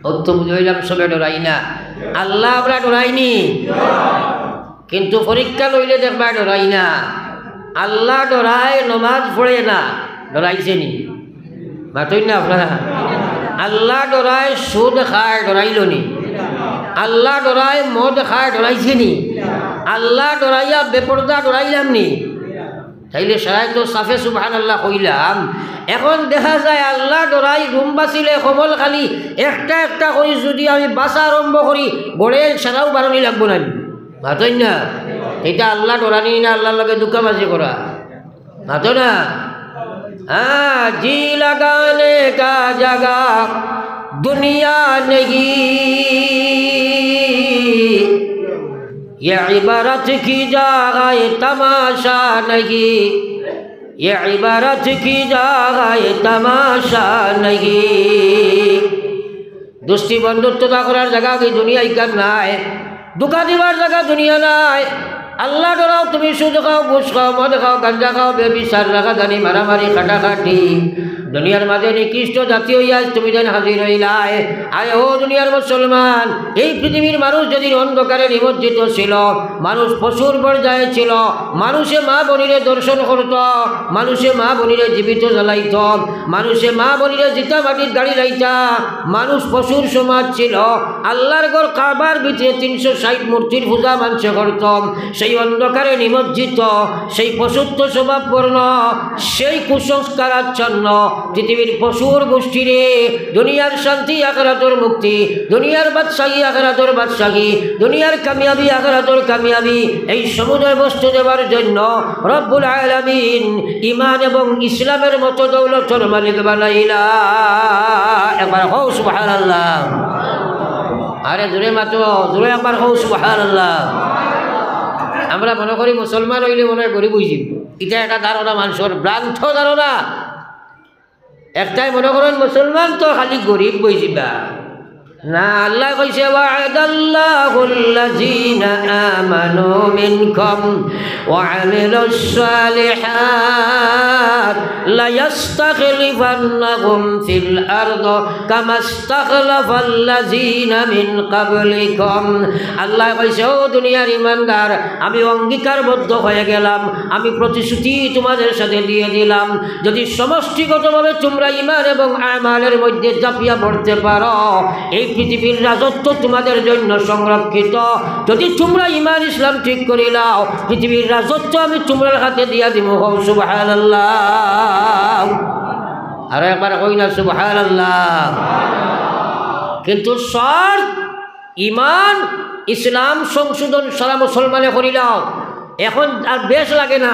অউ তো বুঝাইলাম, সবে ডরাই না। আল্লা আমরা ডরাই নি? কিন্তু পরীক্ষা লইলে দেখবা ডরাই না। আল্লা ডরায়, নমাজ পড়ে না, ডরাইছে নি? মাতইন না আপনারা। আল্লা ডরায়, সুদ খায়, ডরাইলো নি? আল্লা ডরায়, মদ খায়, ডরাইছে নি? আল্লা ডরাইয়া বেপর্দা ডরাইলাম নি? তাইলে সারায় তো সাফে সুবহানাল্লাহ কইলাম। এখন দেখা যায় আল্লা ডরাই রুম বাচিলে কমল খালি একটা একটা করি যদি আমি বাচা আরম্ভ করি, গড়ে সারাও বারনি লাগবো না নি? মাতইন না। ইটা আল্লা ডরানি না, আল্লার লগে ধুকাবাজি করা? মাতো না। হ্যাঁ, জি লাগানে কা জাগা দুনিয়া নেহি, ইয়ে ইবারত কি জাগায় তামাশা নেহি। ये इबारत की जगह तमाशा नहीं। দুস্তি বন্ধুত্ব তা করার জাগা কি দুনিয়া ইখান নায়? ধুকা দিবার জাগা দুনিয়া নায়। আল্লাহ ডরাও, তুমি সুদ খাও, ঘুষ খাও, মদ খাও, গাঞ্জা খাও, বেবিচার, রাগারাগি, মারামারি, কাটাকাটি, দুনিয়ার মাঝে নিকৃষ্ট জাতি অইয়া আইজ তুমি যেন হাজির অইলায়। আরে ও দুনিয়ার মুসলমান, এই পৃথিবীর মানুষ যেদিন অন্ধকারে নিমজ্জিত ছিল, মানুষ পশুর পর্যায়ে ছিল, মানুষে মা বনিরে ধর্ষণ করত, মানুষে মা বনিরে জীবিত জ্বালাইত, মানুষে মা বনিরে জিতা মাটিত গাড়ি লাইতা, মানুষ পশুর সমাজ ছিল। আল্লাহর ঘর কাবার ভিতরে তিনশো ষাট মূর্তির পূজা মানষে করত। সেই অন্ধকারে নিমজ্জিত, সেই পশুত্ব স্বভাবপূর্ণ, সেই কুসংস্কারাচ্ছন্ন পৃথিবীর পশুর গোষ্ঠীরে দুনিয়ার শান্তি আখেরাতর মুক্তি, দুনিয়ার বাদশাহী আখেরাতর বাদশাহী, দুনিয়ার কামিয়াবি আখেরাতর কামিয়াবি, এই সমুদয় বস্তু দেবার জন্য রব্বুল আলামিন ঈমান এবং ইসলামের মতো দৌলতর মালিক বানাইলা। একবার কও সুবহানাল্লাহ। আরে জোরে মাতো, জোরে একবার কও সুবহানাল্লাহ। আমরা মনে করি মুসলমান অইলে মনে অয় গরিব অইযিবো, ইটা একটা ধারণা মানষর, ভ্রান্ত ধারণা। একটায় মনে করইন মুসলমান তো খালি গরিব অইযিবা। না, আল্লায় কইছে, وعد الله الذين آمنوا منكم وعملوا الصالحات ليستخلفنهم في الأرض كما استخلف الذين من قبلكم। আল্লায় কইছে, ও দুনিয়ার ইমানদার, আমি অঙ্গীকারবদ্ধ হয়ে গেলাম, আমি প্রতিশ্রুতি তোমাদের সাথে দিয়ে দিলাম, যদি সমষ্টিগতভাবে তোমরা ইমান এবং আমালের মধ্যে ঝাঁপিয়া পড়তে পারো, এই পৃথিবীর রাজত্ব তোমাদের জন্য সংরক্ষিত। যদি তোমরা ইমান ইসলাম ঠিক করিলাও, পৃথিবীর রাজত্ব আমি তোমরার হাতে দিয়া দিমু। কও সুবহানাল্লাহ। আরো একবার কই না সুবহানাল্লাহ। কিন্তু শর্ত, ইমান, ইসলাম সংশোধন সারা মুসলমানে করিলাও। এখন আর বেশ লাগে না।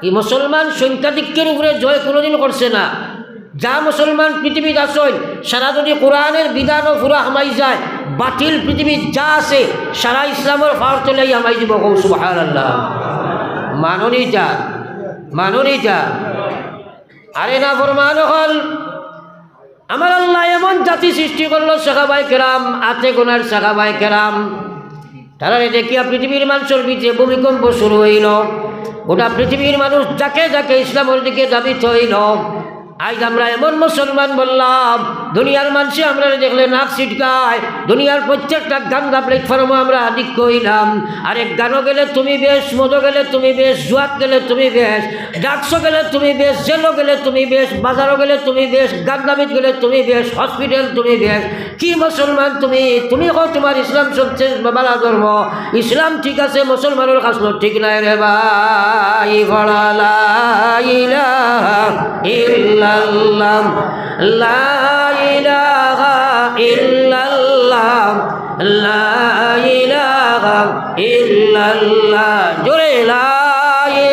এই মুসলমান সংখ্যাধিক্যের উপরে জয় কোনোদিন করছে না। যা মুসলমান পৃথিবীত আছইন, সারা যদি কোরআনের বিধানও পুরা হামাই যায়, বাতিল পৃথিবীত যা আছে, সারা ইসলামর ফাওর তলেই হামাই দিব। কও সুবহানাল্লাহ। মাননীয় যা, মাননীয় যা। আরে নাফরমান অকল, আমার আল্লায় এমন জাতি সৃষ্টি করলো, সাহাবায়ে কেরাম, আতে গোনার সাহাবায়ে কেরাম। তারারে দেখিয়া পৃথিবীর মানষর ভিতরে ভূমিকম্প শুরু অইলো। গোটা পৃথিবীর মানুষ ঝাঁকে ঝাঁকে ইসলামর দিকে ধাবিত অইলো। আইজ আমরা এমন মুসলমান বনলাম, দুনিয়ার মানষে আমরারে দেখলে নাক ছিটকায়। দুনিয়ার প্রত্যেকটা গান্দা প্ল্যাটফর্মো আমরা আধিক্য অইলাম। আরে গানো গেলে তুমি বেশ, মদো গেলে তুমি বেশ, জুয়াত গেলে তুমি বেশ, ড্রাগসো গেলে তুমি বেশ, জেলো গেলে তুমি বেশ, বাজারো গেলে তুমি বেশ, গান্দামিত গেলে তুমি বেশ, হসপিটাল তুমি বেশ। কি মুসলমান তুমি? তুমি কও তোমার ইসলাম সবচেয়ে ভালা ধর্ম, ইসলাম ঠিক আছে, মুসলমানর খাসলত ঠিক নাই রে ভাই। পড়া লা ইলাহা ইল্লাল্লাহ, লা ইলাহা ইল্লাল্লাহ, লা ইলাহা ইল্লাল্লাহ। জোরে লা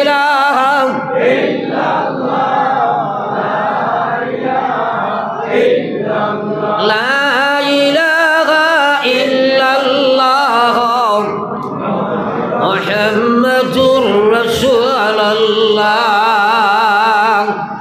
ইলাহা, লা ইলাহা ইল্লাল্লাহ, মুহাম্মাদুর রাসূলুল্লাহ।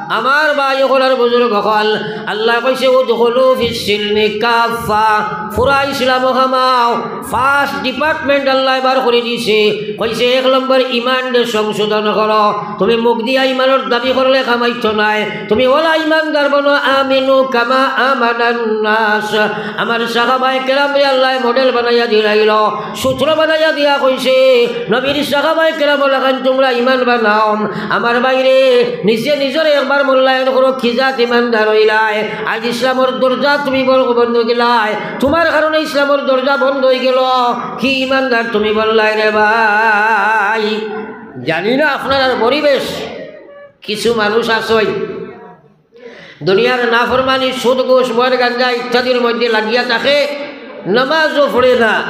আমার ভাই অকল আর বুজুর্গ অকল, আল্লায় কইছে, "উদখুলু ফিস সিলমি কাফফা।" পুরা ইসলামো হামাও। পাঁচ ডিপার্টমেন্ট আল্লায় বার করি দিছে। কইছে, এক নম্বর, ইমানরে সংশোধন করো। তুমি মুখ দিয়া ইমানর দাবি করলে কামাইতো নায়। তুমি অলা ইমানদার বনো, আমিনু কামা আমানান নাস। আমার সাহাবায়ে কেরামরে আল্লায় মডেল বানাইয়া দিলাইলো, সূত্র বানাইয়া দিয়া কইছে, নবীর সাহাবায়ে কেরামর লাখান তোমরা ইমান বানাও। আমার ভাইরে, নিজে নিজরে একবার মূল্যায়ন করো, কি জাত ইমানদার অইলায়। আইজ ইসলামর দরজা তুমি বড় বন্ধ অইগেলায়, তোমার কারণে ইসলামর দরজা বন্ধ অইগেলো। কি ইমানদার তুমি বনলায় রে ভাই। জানি না আপনারার পরিবেশ, কিছু মানুষ আছইন দুনিয়ার নাফরমানি, সুদ, ঘুষ, মদ, গাঞ্জা ইত্যাদির মধ্যে লাগিয়া থাকে, নামাজও পড়ে না।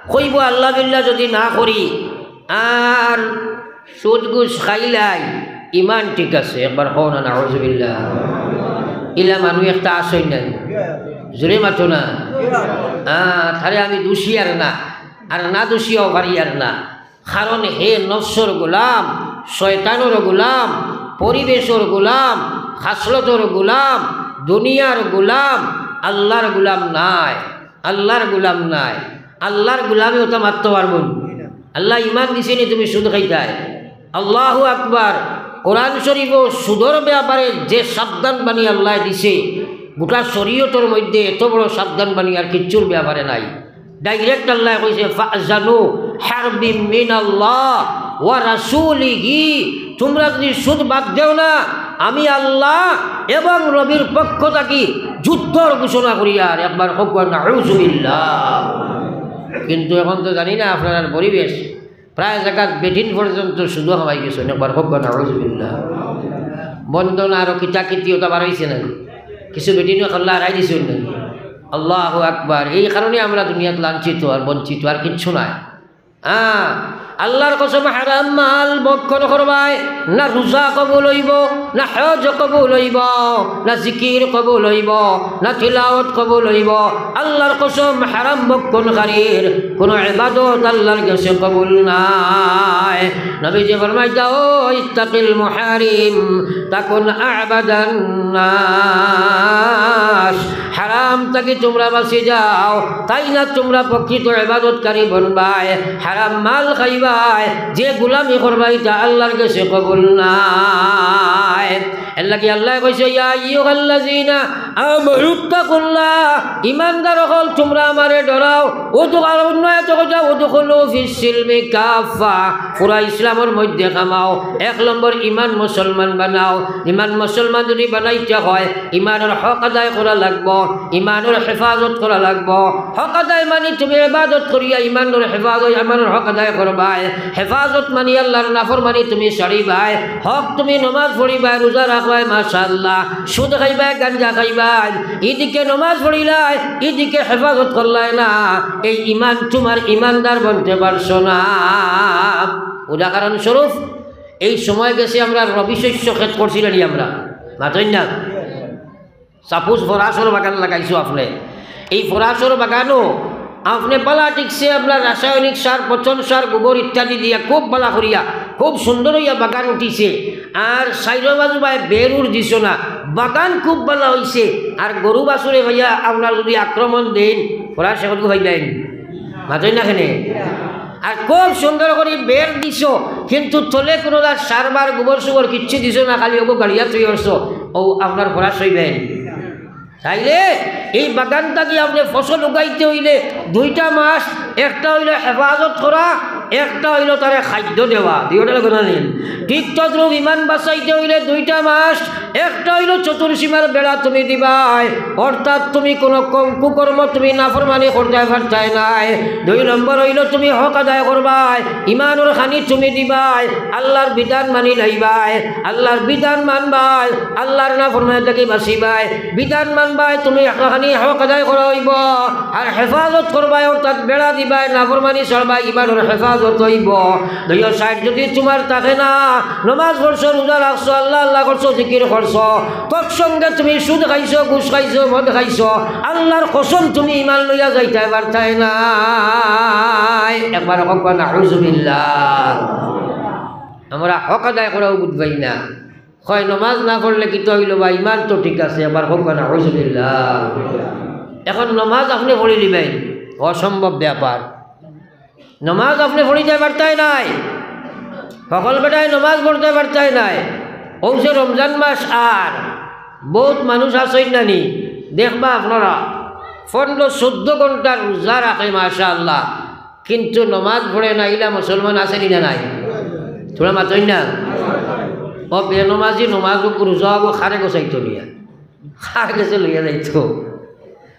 কইবো, "আল্লাহ বিল্লাহ যদি না করি, আর সুদ ঘুষ খাইলাই, ইমান ঠিক আছে।" একবার কও না, নাউজুবিল্লাহ। ইলা মানুষ একটা আছইন নাই, জোরে মাতো না। আহ, তারে আমি দোষী আর না, আর না দোষীও পারি আর না। কারণ হে নফসর গোলাম, শয়তানর গোলাম, পরিবেশর গোলাম, খাসলতর গোলাম, দুনিয়ার গোলাম, আল্লাহর গোলাম নায়, আল্লাহর গোলাম নায়। আল্লাহর গোলামে ওটা মারতে পারবো না। আল্লাহ ইমান দিছে নি তুমি সুদ খাইতায়? আল্লাহু আকবার। কোরআন শরীফও সুদর ব্যাপারে যে সাবধান বাণী আল্লাহ দিছে, গোটা শরীয়তর মধ্যে এত বড় সাবধান বাণী আর কিচ্ছুর ব্যাপারে নাই। ডাইরেক্ট আল্লাহ কইছে, "ফাজানু হারবিম মিনাল্লাহ ওয়া রাসূলিহি।" তোমরা যদি সুদ বাদ দেও না, আমি আল্লাহ এবং নবীর পক্ষ থাকি যুদ্ধর ঘোষণা করি। আর একবার কউক্কা, নাউজুবিল্লাহ। কিন্তু এখন তো জানি না আপনারার পরিবেশ, প্রায় জাগাত বেটিন পর্যন্ত সুদো হামাই গেছে, একবার কউক্কা, নাউজুবিল্লাহ। বন্ধন আরো কিতা কিতি ওটা বাড়াইছে না, কিছু বেটিনও খাল্লা হারাই দিছে না। আল্লাহু আকবার। এই কারণে আমরা দুনিয়াত লাঞ্ছিত আর বঞ্চিত, আর কিচ্ছু নাই। হ্যাঁ, আল্লাহর কসম, হারাম মাল ভক্ষণ করবায়, না রোজা কবুল অইবো, না হজ কবুল অইবো, না জিকির কবুল অইবো, না তিলাওয়াত কবুল অইবো। আল্লাহর কসম, হারাম ভক্ষণকারীর কোনো ইবাদত আল্লাহর গেছে কবুল নায়। নবীজি ফরমাইতা, "ও ইত্তাকিল মাহারিম, তাকুন আ'বাদান নাস।" হারাম থাকি তোমরা বাঁচি যাও, তাইলে তোমরা প্রকৃত ইবাদতকারী বনবায়। হারাম মাল খাইবায়, যে গোলামি করবায়, ইটা আল্লাহর গেছে কবুল নায়। এর লাগি আল্লাহ কইছে, "ইয়া আইয়ুহাল্লাযীনা আমানুত্তাকুল্লাহ", ইমানদার অকল, তোমরা আমারে ডরাও। উদখুলু, অন্য আয়াতে কইছে, "উদখুলু ফিস সিলমি কাফফা", পুরা ইসলামর মধ্যে কামাও। এক নম্বর, ইমান মুসলমান বানাও। ইমান মুসলমান যদি বানাইতে হয়, ইমানর হক আদায় করা লাগবো, ইমানর হেফাজত করা লাগবো। হক আদায় মানি তুমি ইবাদত করিয়া ইমানর হেফাজত, ইমানর হক আদায় করবায়। হেফাজত মানি আল্লাহর নাফরমানি তুমি ছাড়িবায়। হক তুমি নমাজ পড়িবায়, রোজা রাখবায়, মাশাআল্লাহ। সুদ খাইবায়, গাঞ্জা খাইবায়, ইদিকে নমাজ পড়িলায়, ইদিকে হেফাজত করলায় না, এই ইমান তোমার ইমানদার বনতে পারছো না। উদাহরণস্বরূপ, এই সময় গেছে আমরা রবি শস্য খেত করছিলাম আমরা, মাতইন না? সাপোজ ফরাসর বাগান লাগাইছো আপনে, এই ফরাসর বাগানও আপনে বালা ঠিকছে, আপনার রাসায়নিক সার, পচন সার, গোবর ইত্যাদি দিয়া খুব বালা করিয়া, খুব সুন্দর অইয়া বাগান উঠিছে। আর সাইডর বাজু বায় বেরুর দিছো না, বাগান খুব বালা অইছে। আর গরু বাছুরে ভাইয়া আপনার যদি আক্রমণ দেইন, ফরাস এখন ভাইবেন, মাতইন না কেনে? আর খুব সুন্দর করি বের দিছো, কিন্তু তলে কোনো তার সারবার গোবর সুবর কিচ্ছু দিছো না, খালি ওগো গাড়িয়া থুই করছো, ও আপনার ফরাস অইবেন। তাইলে এই বাগান থাকি আপনে ফসল উগাইতে অইলে দুইটা মাস, একটা অইলো হেফাজত করা, একটা অইলো তারে খাদ্য দেওয়া, দুইটা লগে না নি? ঠিক তদ্রূপ ইমান বাঁচাইতে অইলে দুইটা মাস, একটা অইলো চতুর্সীমার বেড়া তুমি দিবায়, অর্থাৎ তুমি কোনো কম কুকর্ম, তুমি নাফরমানি করতে পারতায় নায়। দুই নম্বর অইলো তুমি হক আদায় করবায়, ইমানর খানি তুমি দিবায়, আল্লাহর বিধান মানি লইবায়, আল্লাহর বিধান মানবায়, আল্লাহর নাফরমানি থাকি বাঁচিবায়, বিধান মানবায়, তুমি খানি হক আদায় করা অইবো, আর হেফাজত করবায়, অর্থাৎ বেড়া দিবায়, নাফরমানি ছাড়বায়, ইমানর হেফাজত অইবো। দুইও সাইড যদি তোমার থাকে না, নমাজ পড়ছো, রোজা রাখছো, আল্লাহ আল্লাহ করছো, জিকির করছো, তৎসঙ্গে তুমি সুদ খাইছো, ঘুষ খাইছো, মদ খাইছো, আল্লাহর কসম তুমি ইমান লইয়া যাইতায় পারতায় নায়। একবার কউক্কা, নাউজুবিল্লাহ। আমরা হক আদায় করাও বুঝবায় না। কয় নমাজ না পড়লে কিতা অইলো বা, ইমান তো ঠিক আছে, আবার কউক্কা, নাউজুবিল্লাহ। এখন নমাজ আপনে পড়িলিবায়, অসম্ভব ব্যাপার। নমাজ আপনে পড়িতায় পারতায় নায়, হকল বেটায় নমাজ পড়তায় পারতায় নায়। অউ যে রমজান মাস, আর বউত মানুষ আছইন না নি, দেখবা আপনারা পনরো চৌদ্দ ঘন্টা রোজা রাখে, মাশাআল্লাহ, কিন্তু নমাজ পড়ে না, ইলা মুসলমান আছে নি না নাই? তোমরা মাতইন না। ও বেনমাজি নমাজ ও রোজা ও কারে গছাইতো নিয়া, কার গেছে লইয়া যাইতো?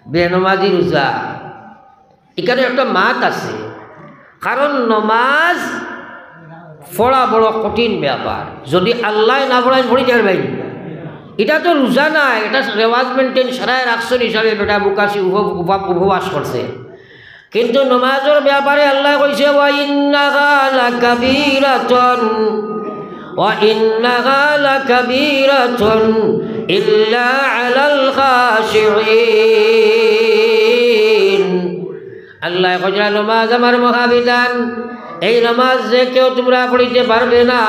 বেনমাজি রোজা। ইখানো একটা মাত আছে, কারণ নমাজ পড়া বড় কঠিন ব্যাপার। যদি আল্লায় না পড়াইন, পড়ি যাইবায়। ইটা তো রোজা নায়, ইটা রেওয়াজ মেইনটেইন সারায় রাখছইন হিসাবে বেটা বুকাশি উপ-, উপ-, উপবাস করছে। কিন্তু নমাজর ব্যাপারে আল্লায় কইছে, "ওয়া ইন্নাহা লাকাবীরাতুন, ওয়া ইন্নাহা লাকাবীরাতুন ইল্লা আলাল খাশিঈন।" আল্লায় কইরা, নমাজ আমার মহাবিধান, এই নমাজ যে কেউ তোমরা পড়িতে পারবে না,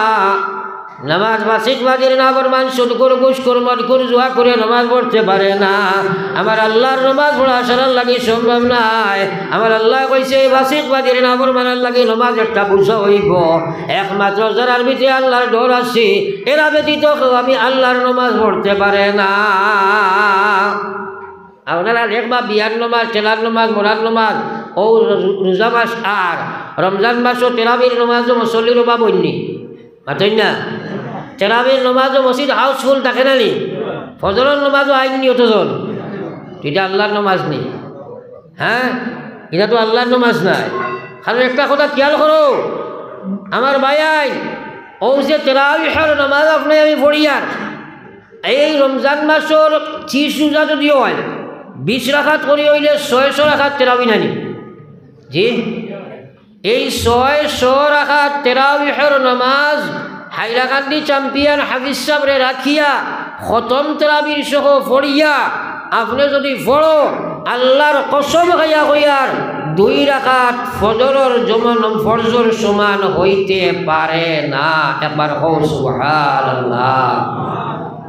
নামাজ ফাসিকবাজির নাফরমান, সুদখোর, ঘুষখোর, মদখোর, জুয়াখোরে নামাজ পড়তে পারে না। আমার আল্লার নামাজ পড়া সারার লাগি সম্ভব নায়। আমার আল্লায় কইছে, ফাসিকবাজির নাফরমানর লাগি নামাজ একটা বুঝা অইবো। একমাত্র যারার ভিতরে আল্লার ডর আছে, এরা ব্যতীত কেউ আমি আল্লার নামাজ পড়তে পারে না। আপনারা দেখবা বিয়ার নামাজ, তেরার নামাজ, মরার নামাজ, অউ রোজ-, রোজা মাস আর রমজান মাসো তেরাবির নামাজো মুসল্লির অভাব অইনি। মাতইন না? তেরাবির নামাজো মসজিদ housefull থাকে না নি? ফজরর নামাজো আইন নি অতজন? ইটা আল্লার নামাজ নি? হ্যাঁ, ইটা তো আল্লার নামাজ নায়। কারণ একটা কথা খিয়াল করো, আমার ভাইয়াইন, অউ যে তেরাবিহর নামাজ আপনে আমি পড়িয়ার, এই রমজান মাসর ত্রিশ রোজা যদি অয়, বিশ রাকাত করি অইলে ছয়শ রাকাত তেরাবি নানি? জি, এই ছয়শ রাকাত তেরাবিহর নামাজ হাইলাকান্দি champion হাফিজ সাবরে রাখিয়া খতম তেরাবির সহ পড়িয়া আপনে যদি পড়ো, আল্লার কসম খাইয়া কইয়ার, দুই রাকাত ফজরর জমন ফরজর সমান অইতে পারে না। একবার কও সুবহানাল্লাহ।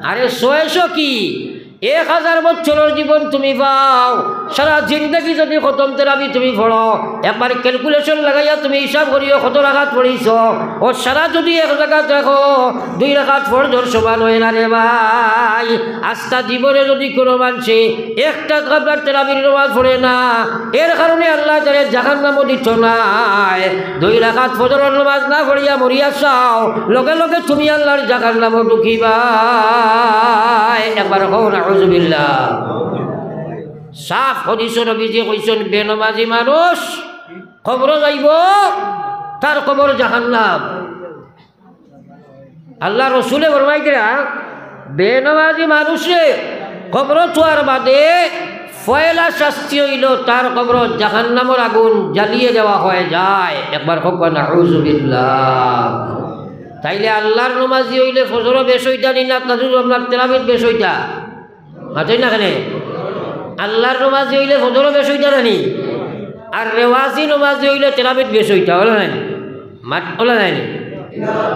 আরে ছয়শ কি? এক হাজার বছরর জীবন তুমি পাও, সারা জিন্দেগি যদি খতম তেরাবি তুমি পড়ো, একবার calculation লাগাইয়া তুমি হিসাব করিও কত রাকাত পড়িছো। অউ সারা যদি এক জাগাত রাখো, দুই রাকাত ফরজর সমান অয় না রে ভাই। আস্তা জীবনে যদি কোনো মানষে একটা কাবলার তেরাবির নামাজ পড়ে না, এর কারণে আল্লায় তারে জাহান্নামো দিতো নায়। দুই রাকাত ফজরর নামাজ না পড়িয়া মরিয়া যাও, লগে লগে তুমি আল্লার জাহান্নামো ঢুকিবায়। একবার কও নাউজুবিল্লাহ। সাফ হাদিসো নবীজি কইছইন, বেনমাজি মানুষ কবরো যাইবো, তার কবর জাহান্নাম। আল্লার রসুলে ফরমাইতরা, বেনমাজি মানুষরে কবরো থুয়ার বাদে পয়লা শাস্তি অইলো তার কবরো জাহান্নামর আগুন জ্বালিয়ে দেওয়া হয়ে যায়। একবার কও নাউজুবিল্লাহ। তাইলে আল্লার নমাজি অইলে ফজরো বেশ অইতা নি না, তাহাজ্জুদ আপনার তেরাবিত বেশ অইতা? মাতইন না কেনে? আল্লার নমাজি অইলে ফজরো বেশ অইতা না নি? আর রেওয়াজি নমাজি অইলে তেরাবিত বেশ অইতা, অলা নায় নি? মাত-, অলা নায় নি?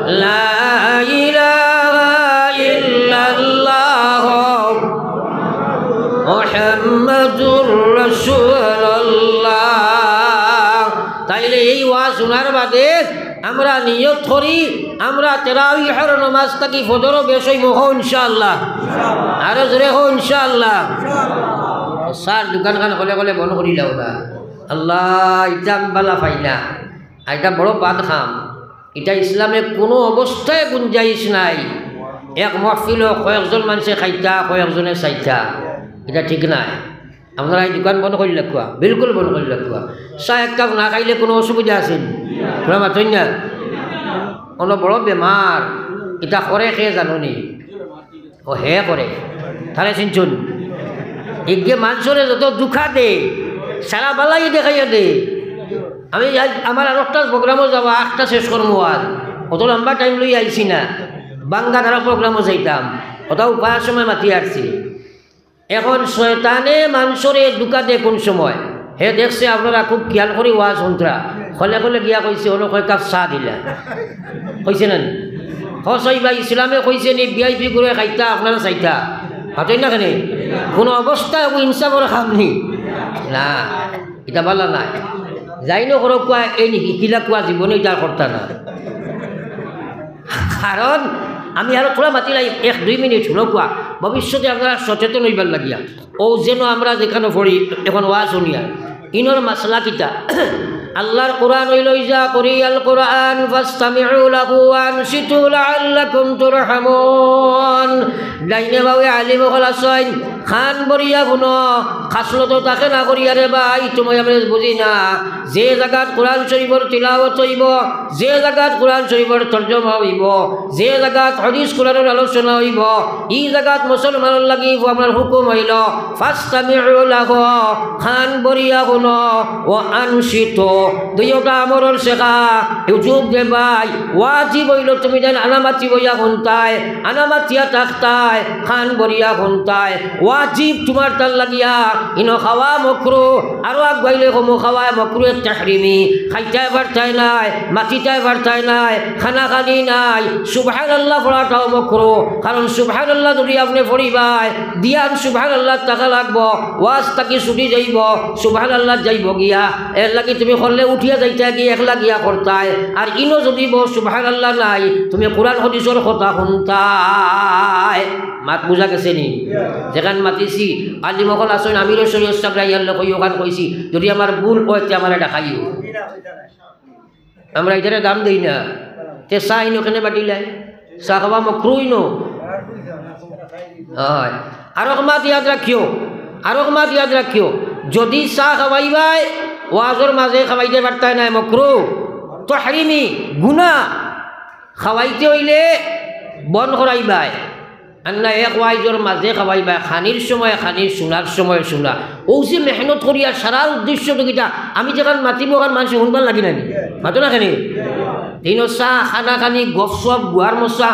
লা ইলাহা ইল্লাল্লাহ মুহাম্মাদুর রাসূলুল্লাহ। তাইলে এই ওয়াজ হুনার বাদে আমরা নিয়ত করি, আমরা তেরাবিহর নমাজ থাকি ফজরো বেশ অইমু, কও ইনশাআল্লাহ। আরো জোরে কও ইনশাআল্লাহ। সার দোকান খান খলে খলে বন্ধ করিলাও না। আল্লাহ, ইতা আমি বালা পাই না। আর ইতা বড় বাদ কাম। ইতা ইসলামে কুনু অবস্থায় গুঞ্জাইশ নাই। এক মহফিলো কয়েকজন মানষে খাইতা, কয়েকজনে চাইতা, ইতা ঠিক নায়। আপনারা এই দোকান বন্ধ করি রাখুয়া, বিলকুল বন্ধ করি রাখুয়া। চা এক কাপ না খাইলে কুনু অসুবিধা আছে নি? তোরা মাতইন না? কুনু বড় বেমার, ইতা করে কে জানো নি? ও হে করে, তারে চিনছইন? ইগে মানষরে যত দুখা দে, সারা বালাই দেখাইয়া দে। আমি আইজ আমার আরোকটা প্রোগ্রামো যাওয়া, আটটা শেষ করমু আর। অত লম্বা টাইম লই আইছি না, বাঙ্গা ধারা প্রোগ্রামো যাইতাম, অতা উপায়র সময় মাতি আরছি। এখন শয়তানে মানষরে দুখা দে কুন সময়? হে দেখছে আপনারা খুব খিয়াল করি ওয়াজ হুনতরা। খলে খলে গিয়া কইছে, "অনো কয় কাপ চা দিলা।" কইছে না নি? হ, সই ভাই, ইসলামে কইছে নি, ভিআইপি গুরে খাইতা, আপনারা চাইতা? মাতইন না কেনে? কুনু অবস্থায় অউ ইনসাফর কাম নি? না, ইতা বালা নায়। যাই নু করউক্কা, এই নি-, হিলা কুয়া জীবনে ইতা করতা না। কারণ আমি আরো থুড়া মাতিলাই, এক দুই মিনিট হুনউক্কা, ভবিষ্যতে আপনারা সচেতন অইবার লাগিয়া। অউ যেন আমরা যেখানো পড়ি, এখন ওয়াজ হুনিয়া, ইনোর মাসলা কিতা? আল্লার কোরআন অইলো, "ইজা কুরিআল কুরআন ফাসতামিউ লাহু ওয়া আনসিতু লাআল্লাকুম তুরহামুন।" ডাইনে বাউয়ে আলিম অকল আছইন, কান ভরিয়া হুনো, খাসলতো থাকে না করিয়া রে ভাই, তুমি আমি বুঝি না। যে জাগাত কোরআন শরীফর তিলাওয়াত অইবো, যে জাগাত কোরআন শরীফর তর্জমা অইবো, যে জাগাত হাদিস কোরআনর আলোচনা অইবো, ই জাগাত মুসলমানর লাগি আপনার হুকুম অইলো, "ফাসতামিউ লাহু", কান ভরিয়া হুনো, "ওয়া আনসিতু", দুইওটা আমরর শেখা, উজুব দে ভাই, ওয়াজিব অইলো তুমি যেন আনামাতি বইয়া হুনতায়, আনামাতিয়া থাকতায়, কান ভরিয়া হুনতায়, ওয়াজিব তুমার তার লাগিয়া ইনো খাওয়া মকরু, আরো আগুয়াইলে কমু খাওয়া মকরু তাহরিমি, খাইতায় পারতায় নায়, মাতিতায় পারতায় নায়, খানাখানি নাই, সুবহানাল্লাহ পড়াটাও মকরু। কারণ সুবহানাল্লাহ যদি আপনে পড়িবায়, ধ্যান সুবহানাল্লাহ থাকা লাগবো, ওয়াজ থাকি ছুটি যাইবো, সুবহানাল্লাহ যাইবো গিয়া। এর লাগি তুমি করলে উঠিয়া যাইতায় গিয়া একলা গিয়া করতায়, আর ইনো যদি বো সুবহানাল্লাহ নাই, তুমি কোরআন হাদিসর কথা হুনতায়। মাত বুঝা গেছে নি? যেখান মাতিছি, আলিম অকল আছইন, আমিরও শরীয়ত সাহেব রাই আল্লাহ কই ওখান কইছি, যদি আমার ভুল অয়, তে আমারে ডাকাইও। আমরা ইতারে দাম দেই না, তে চা ইনো কেনে বাটিলায়? চা খাওয়া মকরু ইনো। অয়। আরক মাত ইয়াদ রাখিও, আরক মাত ইয়াদ রাখিও, যদি চা খাওয়াইবায়, ওয়াজর মাঝে খাওয়াইতে পারতায় নায়, মকরু, তাহরিমি, গুনা। খাওয়াইতে অইলে বন করাইবায়। আর না, এক ওয়াইজর মাঝে খাওয়াইবা, খানির সময় খানি, শুনার সময় শুনা। অউ যে মেহনত করিয়া সারা উদ্দেশ্য তো কিতা, আমি যেখান মাতিমু ওখান মানষে হুনবার লাগি নানি? মাতো না কেনে? ইনো চা, খানাখানি, গফসফ, গুয়ার মশা,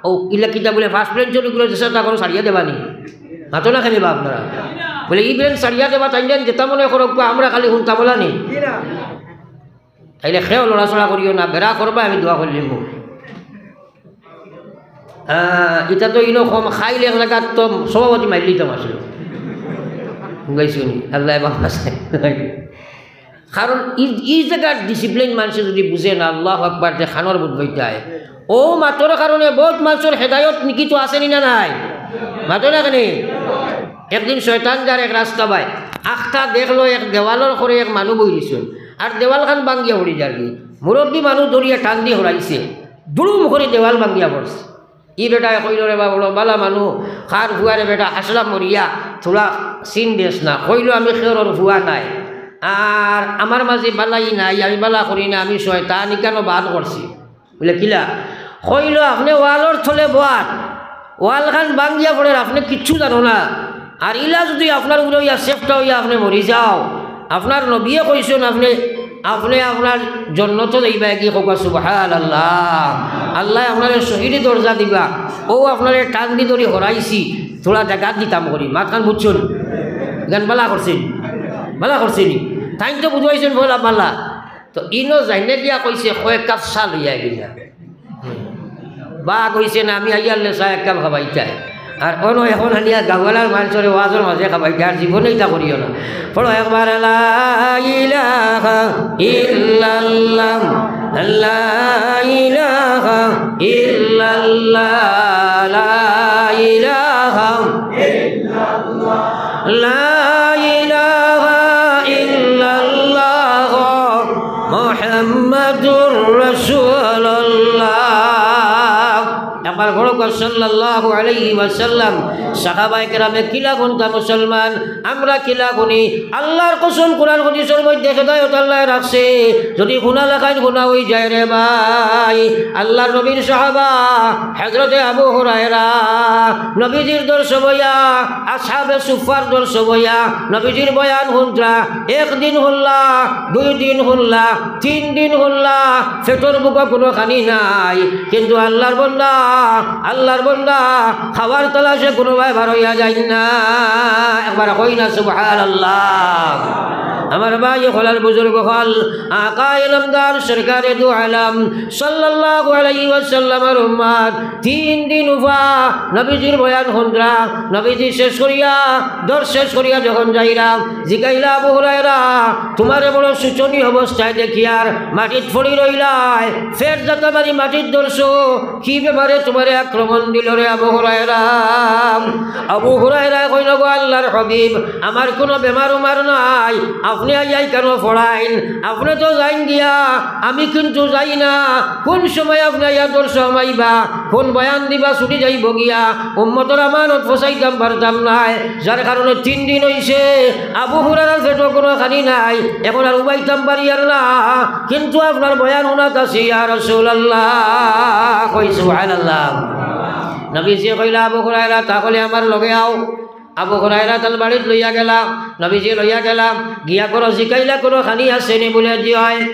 ও ইলা কিতা বুলে ফার্স্ট বেঞ্চর উপরে যেতা করো ছাড়িয়া দেবা নি? মাতো না কেনে বা আপনারা? বুলে ই বেঞ্চ ছাড়িয়া দেবা, তাইন যেতা মনে করউক্কা, আমরা খালি হুনতাম বলা নি? তাইলে কেউ লড়াচড়া করিও না, বেড়া করবা, আমি দোয়া করিলিমু। আহ, ইটা তো ইনো কম, খাইলে এক জাগাত তো সভাপতি মারিলিতাম আছিল। বুঝাইছো নি? আল্লায় বাঁচাইন। কারণ ই, ই জাগার ডিসিপ্লিন মানষে যদি বুঝে না, আল্লাহু আকবার, তে খানোর বুঝ বইতায়। অউ মাতর কারণে বউত মানষর হেদায়ত নিকিত আছে নি না নাই? মাতো না কেনে? একদিন শয়তান যার এক রাস্তা বায়, আখতা দেখলো এক দেওয়ালর করে এক মানু বই রইছইন, আর দেওয়ালখান ভাঙ্গিয়া পড়ি যারগি। মুরব্বি মানু ধরিয়া টান দি হরাইছে, দুড়ুম করি দেওয়াল ভাঙ্গিয়া পড়ছে। ই বেটায় কইলো, "রে বা, বড় বালা মানু, কার ফুয়ারে বেটা হাসলা মরিয়া, থুড়া চিন দেস না।" কইলো, "আমি কেউরর ফুয়া নায়, আর আমার মাঝে বালাই নাই, আমি বালা করি না, আমি শয়তানি কেন বাদ করছি।" বুলে, "কিলা?" কইলো, "আপনে ওয়ালর তলে বওয়াত, ওয়ালখান ভাঙ্গিয়া পড়ের, আপনে কিচ্ছু জানো না। আর ইলা যদি আপনার উপরে অইয়া সেফটা অইয়া আপনে মরি যাও, আপনার নবিয়ে কইছইন আপনে, আপনে আপনার জন্নতো যাইবা।" কি কউক্কা, সুবহানাল্লাহ। আল্লায় আপনারে শহীদি দরজা দিবা। অউ আপনারে টান দি ধরি হরাইছি, থুড়া জাগাত দিতাম করি। মাতখান বুঝছইন? ইখান বালা করছইন, বালা করছইন। তাইন তো বুঝাইছইন পয়লা বালা। তো ইনো যাইনে গিয়া কইছে, "কয় কাপ চা লইয়া গিয়া।" বা কইছে না, "আমি আইয়ারলে চা এক কাপ খাবাইতায়।" আর অনো এখন আনিয়া গাওয়ালার মানষরে ওয়াজর মাঝে খাবাইতায়, আর জীবনে ইটা করিও না। পড়ো একবার, লা ইলাহা ইল্লাল্লাহ, লা ইলাহা ইল্লাল্লাহ, লা ইলাহা লা ইলাহা ইল্লাল্লাহ মুহাম্মাদুর রাসূলুল্লাহ। একবার বড় কর, সাল্লাল্লাহু আলাইহি ওয়াসাল্লাম। সাহাবায়ে কেরামে কিলা হুনতা মুসলমান, আমরা কিলা হুনি? আল্লাহর কসম, কুরআন হাদিসর মধ্যে হেদায়ত আল্লায় রাখছে। যদি হুনা লাখান হুনা অই যায় রে ভাই, আল্লাহর নবীর সাহাবা হযরতে আবু হুরায়রা নবীজির দরসো বইয়া, আসহাবে সুফফার দরসো বইয়া নবীজির বয়ান হুনরা। একদিন হুনলা, দুই দিন হুনলা, তিন দিন হুনলা, পেটর ভুকো কুনুখানি নাই। কিন্তু আল্লাহর বান্দা, আল্লাহর বান্দা খাওয়ার তালাশে কুনুবায় বার অইয়া যাইন না। একবার কই না সুবহানাল্লাহ। আমার ভাই অকল আর বুজুর্গ অকল, আকায়ে নামদার সরকারে দু আলম সাল্লাল্লাহু আলাইহি ওয়াসাল্লামর উম্মত তিন দিন উফা নবীজির বয়ান হুনরা। নবীজি শেষ করিয়া, দরস শেষ করিয়া যখন যাইরা, জিগাইলা, "আবু হুরায়রা, তুমারে বড় শোচনীয় অবস্থায় দেখিয়ার, মাটিত পড়ি রইলায়, পেট যাতা মারি মাটিত ধরছো, কি বেমারে তুমারে আক্রমণ দিলো রে আবু হুরায়রা?" আবু হুরায়রায় কইলো, "গো আল্লাহর হাবিব, আমার কুনু বেমার উমার নাই, আপনে আইয়া ইকানো পড়াইন, আপনে তো যাইন গিয়া, আমি কিন্তু যাই না। কুন সময় আপনে আইয়া দরসো হামাইবা, কুন বয়ান দিবা, ছুটি যাইবো গিয়া, উম্মতর আমানত ফসাইতাম পারতাম নায়, যার কারণে তিন দিন অইছে, আবু হুরায়রার পেটো কুনুখানি নাই, এখন আর উবাইতাম পারিয়ার না, কিন্তু আপনার বয়ান হুনাত আছি, ইয়া রাসূলুল্লাহ।" কই সুবহানাল্লাহ। নবীজিয়ে কইলা, "আবু হুরায়রা, তাহলে আমার লগে আও।" আবু হুরায়রা তান বাড়িত লইয়া গেলা, নবীজি লইয়া গেলা, গিয়া করো জিকাইলা, কুনুখানি আছে নি? বুলে, "জি অয়।"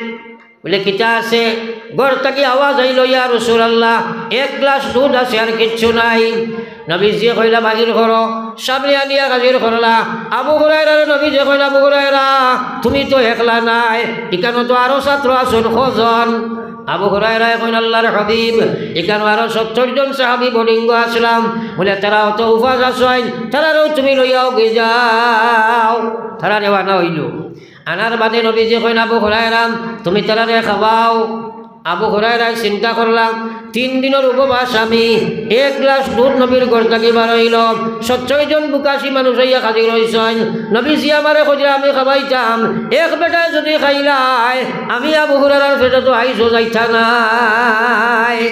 বুলে, "কিতা আছে?" ঘর থাকি আওয়াজ আইলো, "ইয়া রাসূলুল্লাহ, এক গ্লাস দুধ আছে, আর কিচ্ছু নাই।" নবীজিয়ে কইলা, "হাজির করো।" সামনে আনিয়া হাজির করলা। আবু হুরায়রারে নবীজিয়ে কইলা, "আবু হুরায়রা, তুমি তো একলা নায়, ইকানো তো আরো ছাত্র আছইন, কয়জন?" আবু হুরায়রায় কইন, "আল্লাহর হাবিব, ইকানো আরো সত্তর জন সাহাবী বডিঙ্গ আছলাম।" বুলে, "তারাও তো উপাস আছইন, তারারেও তুমি লইয়া অগি যাও।" তারারেও আনা অইলো। আনার বাদে নবীজিয়ে কইন, "আবু হুরায়রা, তুমি তারারে খাওয়াও।" আবু হুরায়রায় চিন্তা করলা, "তিন দিনর উপবাস আমি, এক গ্লাস দুধ নবীর ঘর থাকি বার অইলো, সত্তর জন ভুকাশি মানুষ আইয়া হাজির অইছইন, নবীজিয়ে আমারে কইরা আমি খাওয়াইতাম, এক বেটায় যুদি খাইলায়, আমি আবু হুরায়রার পেটো তো আইজও যাইতা নায়।"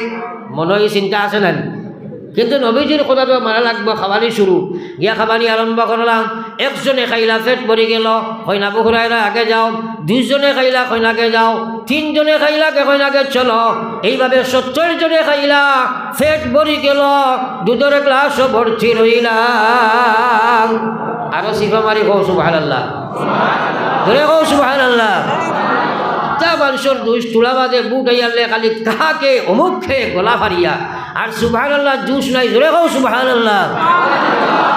মনো ই চিন্তা আছে না? কিন্তু নবীজির কথা তো মানা লাগবো, খাওয়ানি শুরু। গিয়া খাওয়ানি আরম্ভ করলা। একজনে খাইলা, পেট ভরি গেলো, কইন, "আবু হুরায়রা, আগে যাও।" দুইজনে খাইলা, কইন, "আগে যাও।" তিনজনে খাইলা, কে কইন, "আগে চলো।" এইভাবে সত্তর জনে খাইলা, পেট ভরি গেলো, দুধর গ্লাসও ভর্তি রইলা। আরো চিফা মারি কও সুবহানাল্লাহ। জোরে কও সুবহানাল্লাহ। তা মানষর দুষ তুলা বাদে বুট আইয়ালে খালি কাকে অমুক খেয়ে গলা ফারিয়া। আর সুবহানাল্লাহ জুশ নাই, জোরে কও সুবহানাল্লাহ।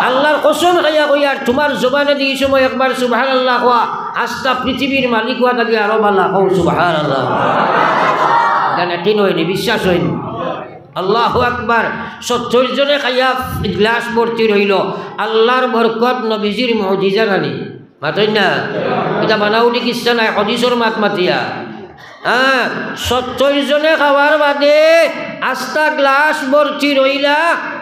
আল্লাহর কসম খাইয়া কইয়ার, তুমার জবানেদি ই সময় একবার সুবহানাল্লাহ কওয়া, আস্তা পৃথিবীর মালিক অওয়া থাকি আরো ভালা, কও সুবহানাল্লাহ। ইখান একিন অয়নি, বিশ্বাস অয়নি। আল্লাহু আকবার। সত্তর জনে খাইয়া গ্লাস ভর্তি রইলো। আল্লাহর বরকত, নবীজির মুজিজা নানি। মাতইন না? ইটা বানাউটি কিচ্ছা নায়, হাদিসর মাত মাতিয়া। হ্যাঁ, সত্তর জনে খাওয়ার বাদে আস্তা গ্লাস ভর্তি রইলা,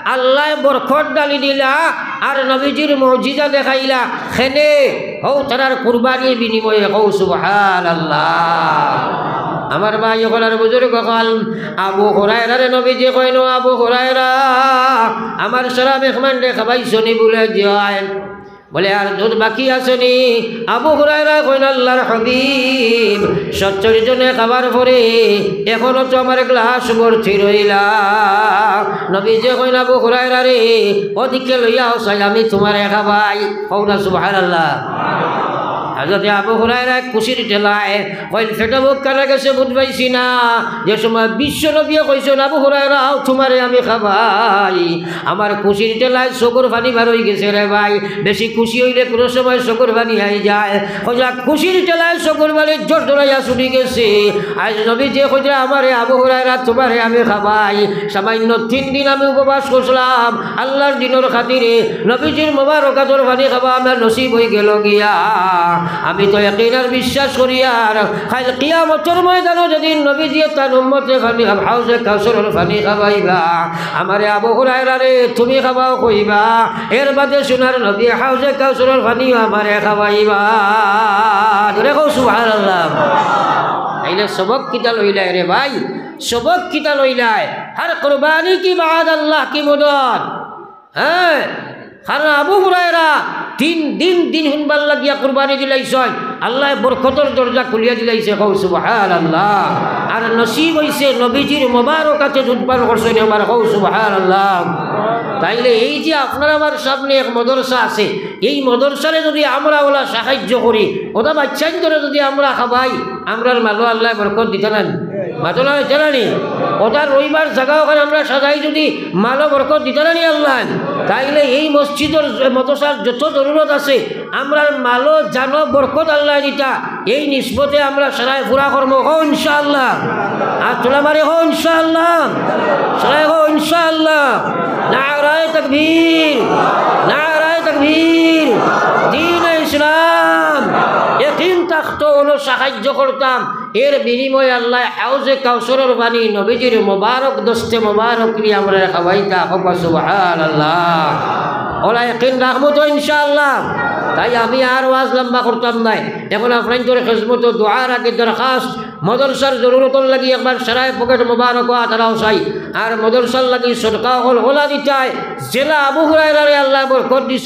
আল্লায় বরকত ঢালি দিলা, আর নবীজির মুজিজা দেখাইলা। কেনে? হউ তারার কুরবানির বিনিময়ে, কও সুবহানাল্লাহ। আমার ভাই অকল আর বুজুর্গ অকল, আবু হুরায়রারে নবীজিয়ে কইন, "ও আবু হুরায়রা, আমার সারা মেহমানরে খাবাইছনি?" বুলে, "জি অয়।" বুলে, "আর দুধ বাকি আছেনি?" আবু হুরায়রায় কইন, "আল্লাহর হাবিব, সত্তর জনে খাবার পরে এখনো তো আমার গ্লাস ভর্তি রইলা।" নবীজিয়ে কইন, "আবু হুরায়রারে, অদিকে লইয়া আও চাই, আমি তুমারে খাবাই।" কও না সুবহানাল্লাহ। হযরতে আবু হুরায়রায় খুশির ঠেলায় কইন, "পেটো ভুক কানা গেছে বুঝ পাইছি না।" যে সময় বিশ্ব নবীয়ে কইছইন, "আবু হুরায়রা, আও তুমারে আমি খাবাই।" আমার খুশির ঠেলায় চকুর পানি বার অইগেছে রে ভাই। বেশি খুশি অইলে কুনু সময় চকুর পানি আই যায়। কইরা খুশির ঠেলায় চকুর পানি জোর ধরাইয়া ছুটি গেছে। আইজ নবীজিয়ে কইরা, "আমারে আবু হুরায়রা, তুমারে আমি খাবাই।" সামান্য তিন দিন আমি উপবাস করছিলাম আল্লাহর দিনর খাতিরে। নবীজির মোবারক আতর পানি খাওয়া আমার নসিব অইগেলো গিয়া। আমি তো একিন আর বিশ্বাস করিয়ার কাইল কিয়ামতর ময়দানো যেদিন নবীজিয়ে তান উম্মতরে পানি খাব-, হাউজে কাউসারর পানি খাবাইবা, আমারে আবু হুরায়রারে তুমি খাবাও কইবা, এর বাদে সোনার নবী হাউজে কাউসারর পানিও আমারে খাবাইবা। জোরে কও সুবহানাল্লাহ। তাইলে সবক কিতা লইলায় রে ভাই? সবক কিতা লইলায়? হর কুরবানি কি বাদ আল্লাহ কি মদদ। হ্যাঁ, কারণ আবু হুরায়রা তিন দিন দিন হুনবার লাগিয়া কুরবানি দিলাইছইন, আল্লায় বরকতর দরজা খুলিয়া দিলাইছে, কও সুবহানাল্লাহ। আর নসিব অইছে নবীজির মোবারক আতে দুধ পান করছইন, আবার কও সুবহানাল্লাহ। তাইলে এই যে আপনার আমার সামনে এক মাদ্রাসা আছে, এই মাদ্রাসারে যুদি আমরা অলা সাহায্য করি, অতা বাচ্চাইন্তরে যুদি আমরা খাবাই, আমরার মালো আল্লায় বরকত দিতা নানি? মাতো না, দিতা নানি? অতা রইবার জাগা অখান আমরা সাজাই যুদি মালো বরকত দিতা নানি আল্লায়? তাইলে এই মসজিদর, মাদ্রাসার যত জরুরত আছে, আমরার মালো জানো বরকত আল্লায় দিতা, এই নিসবতে আমরা সারায় পুরা করমু, কও ইনশাআল্লাহ। আর তুলা মারি কও ইনশাআল্লাহ। সারায় কও ইনশাআল্লাহ। নারায়ে তাকবীর, নারায়ে তাকবীর। দ্বীনে ইসলাম, এতিম থাকতো অনো সাহায্য করতাম, এর বিনিময়ে আল্লায় হাউজে কাউসারর পানি নবীজির মোবারক দস্তে মোবারক নি আমরারে খাওয়াইতা। কও সুবহানাল্লাহ। অলা একিন রাখমু তো ইনশাআল্লাহ। তাই আমি আর ওয়াজ লম্বা করতাম নায়। এখন আপনাইন্তর খেজমতো দোয়ার আগে দরখাস্ত, মাদ্রাসার জরুরতর লাগি একবার সারায় পকেট মোবারক অওয়া তারাও চাই। আর মাদ্রাসার লাগি সদকা অকল অলা দিতায়, যেলা আবু হুরায়রারে আল্লায় বরকত দিছে।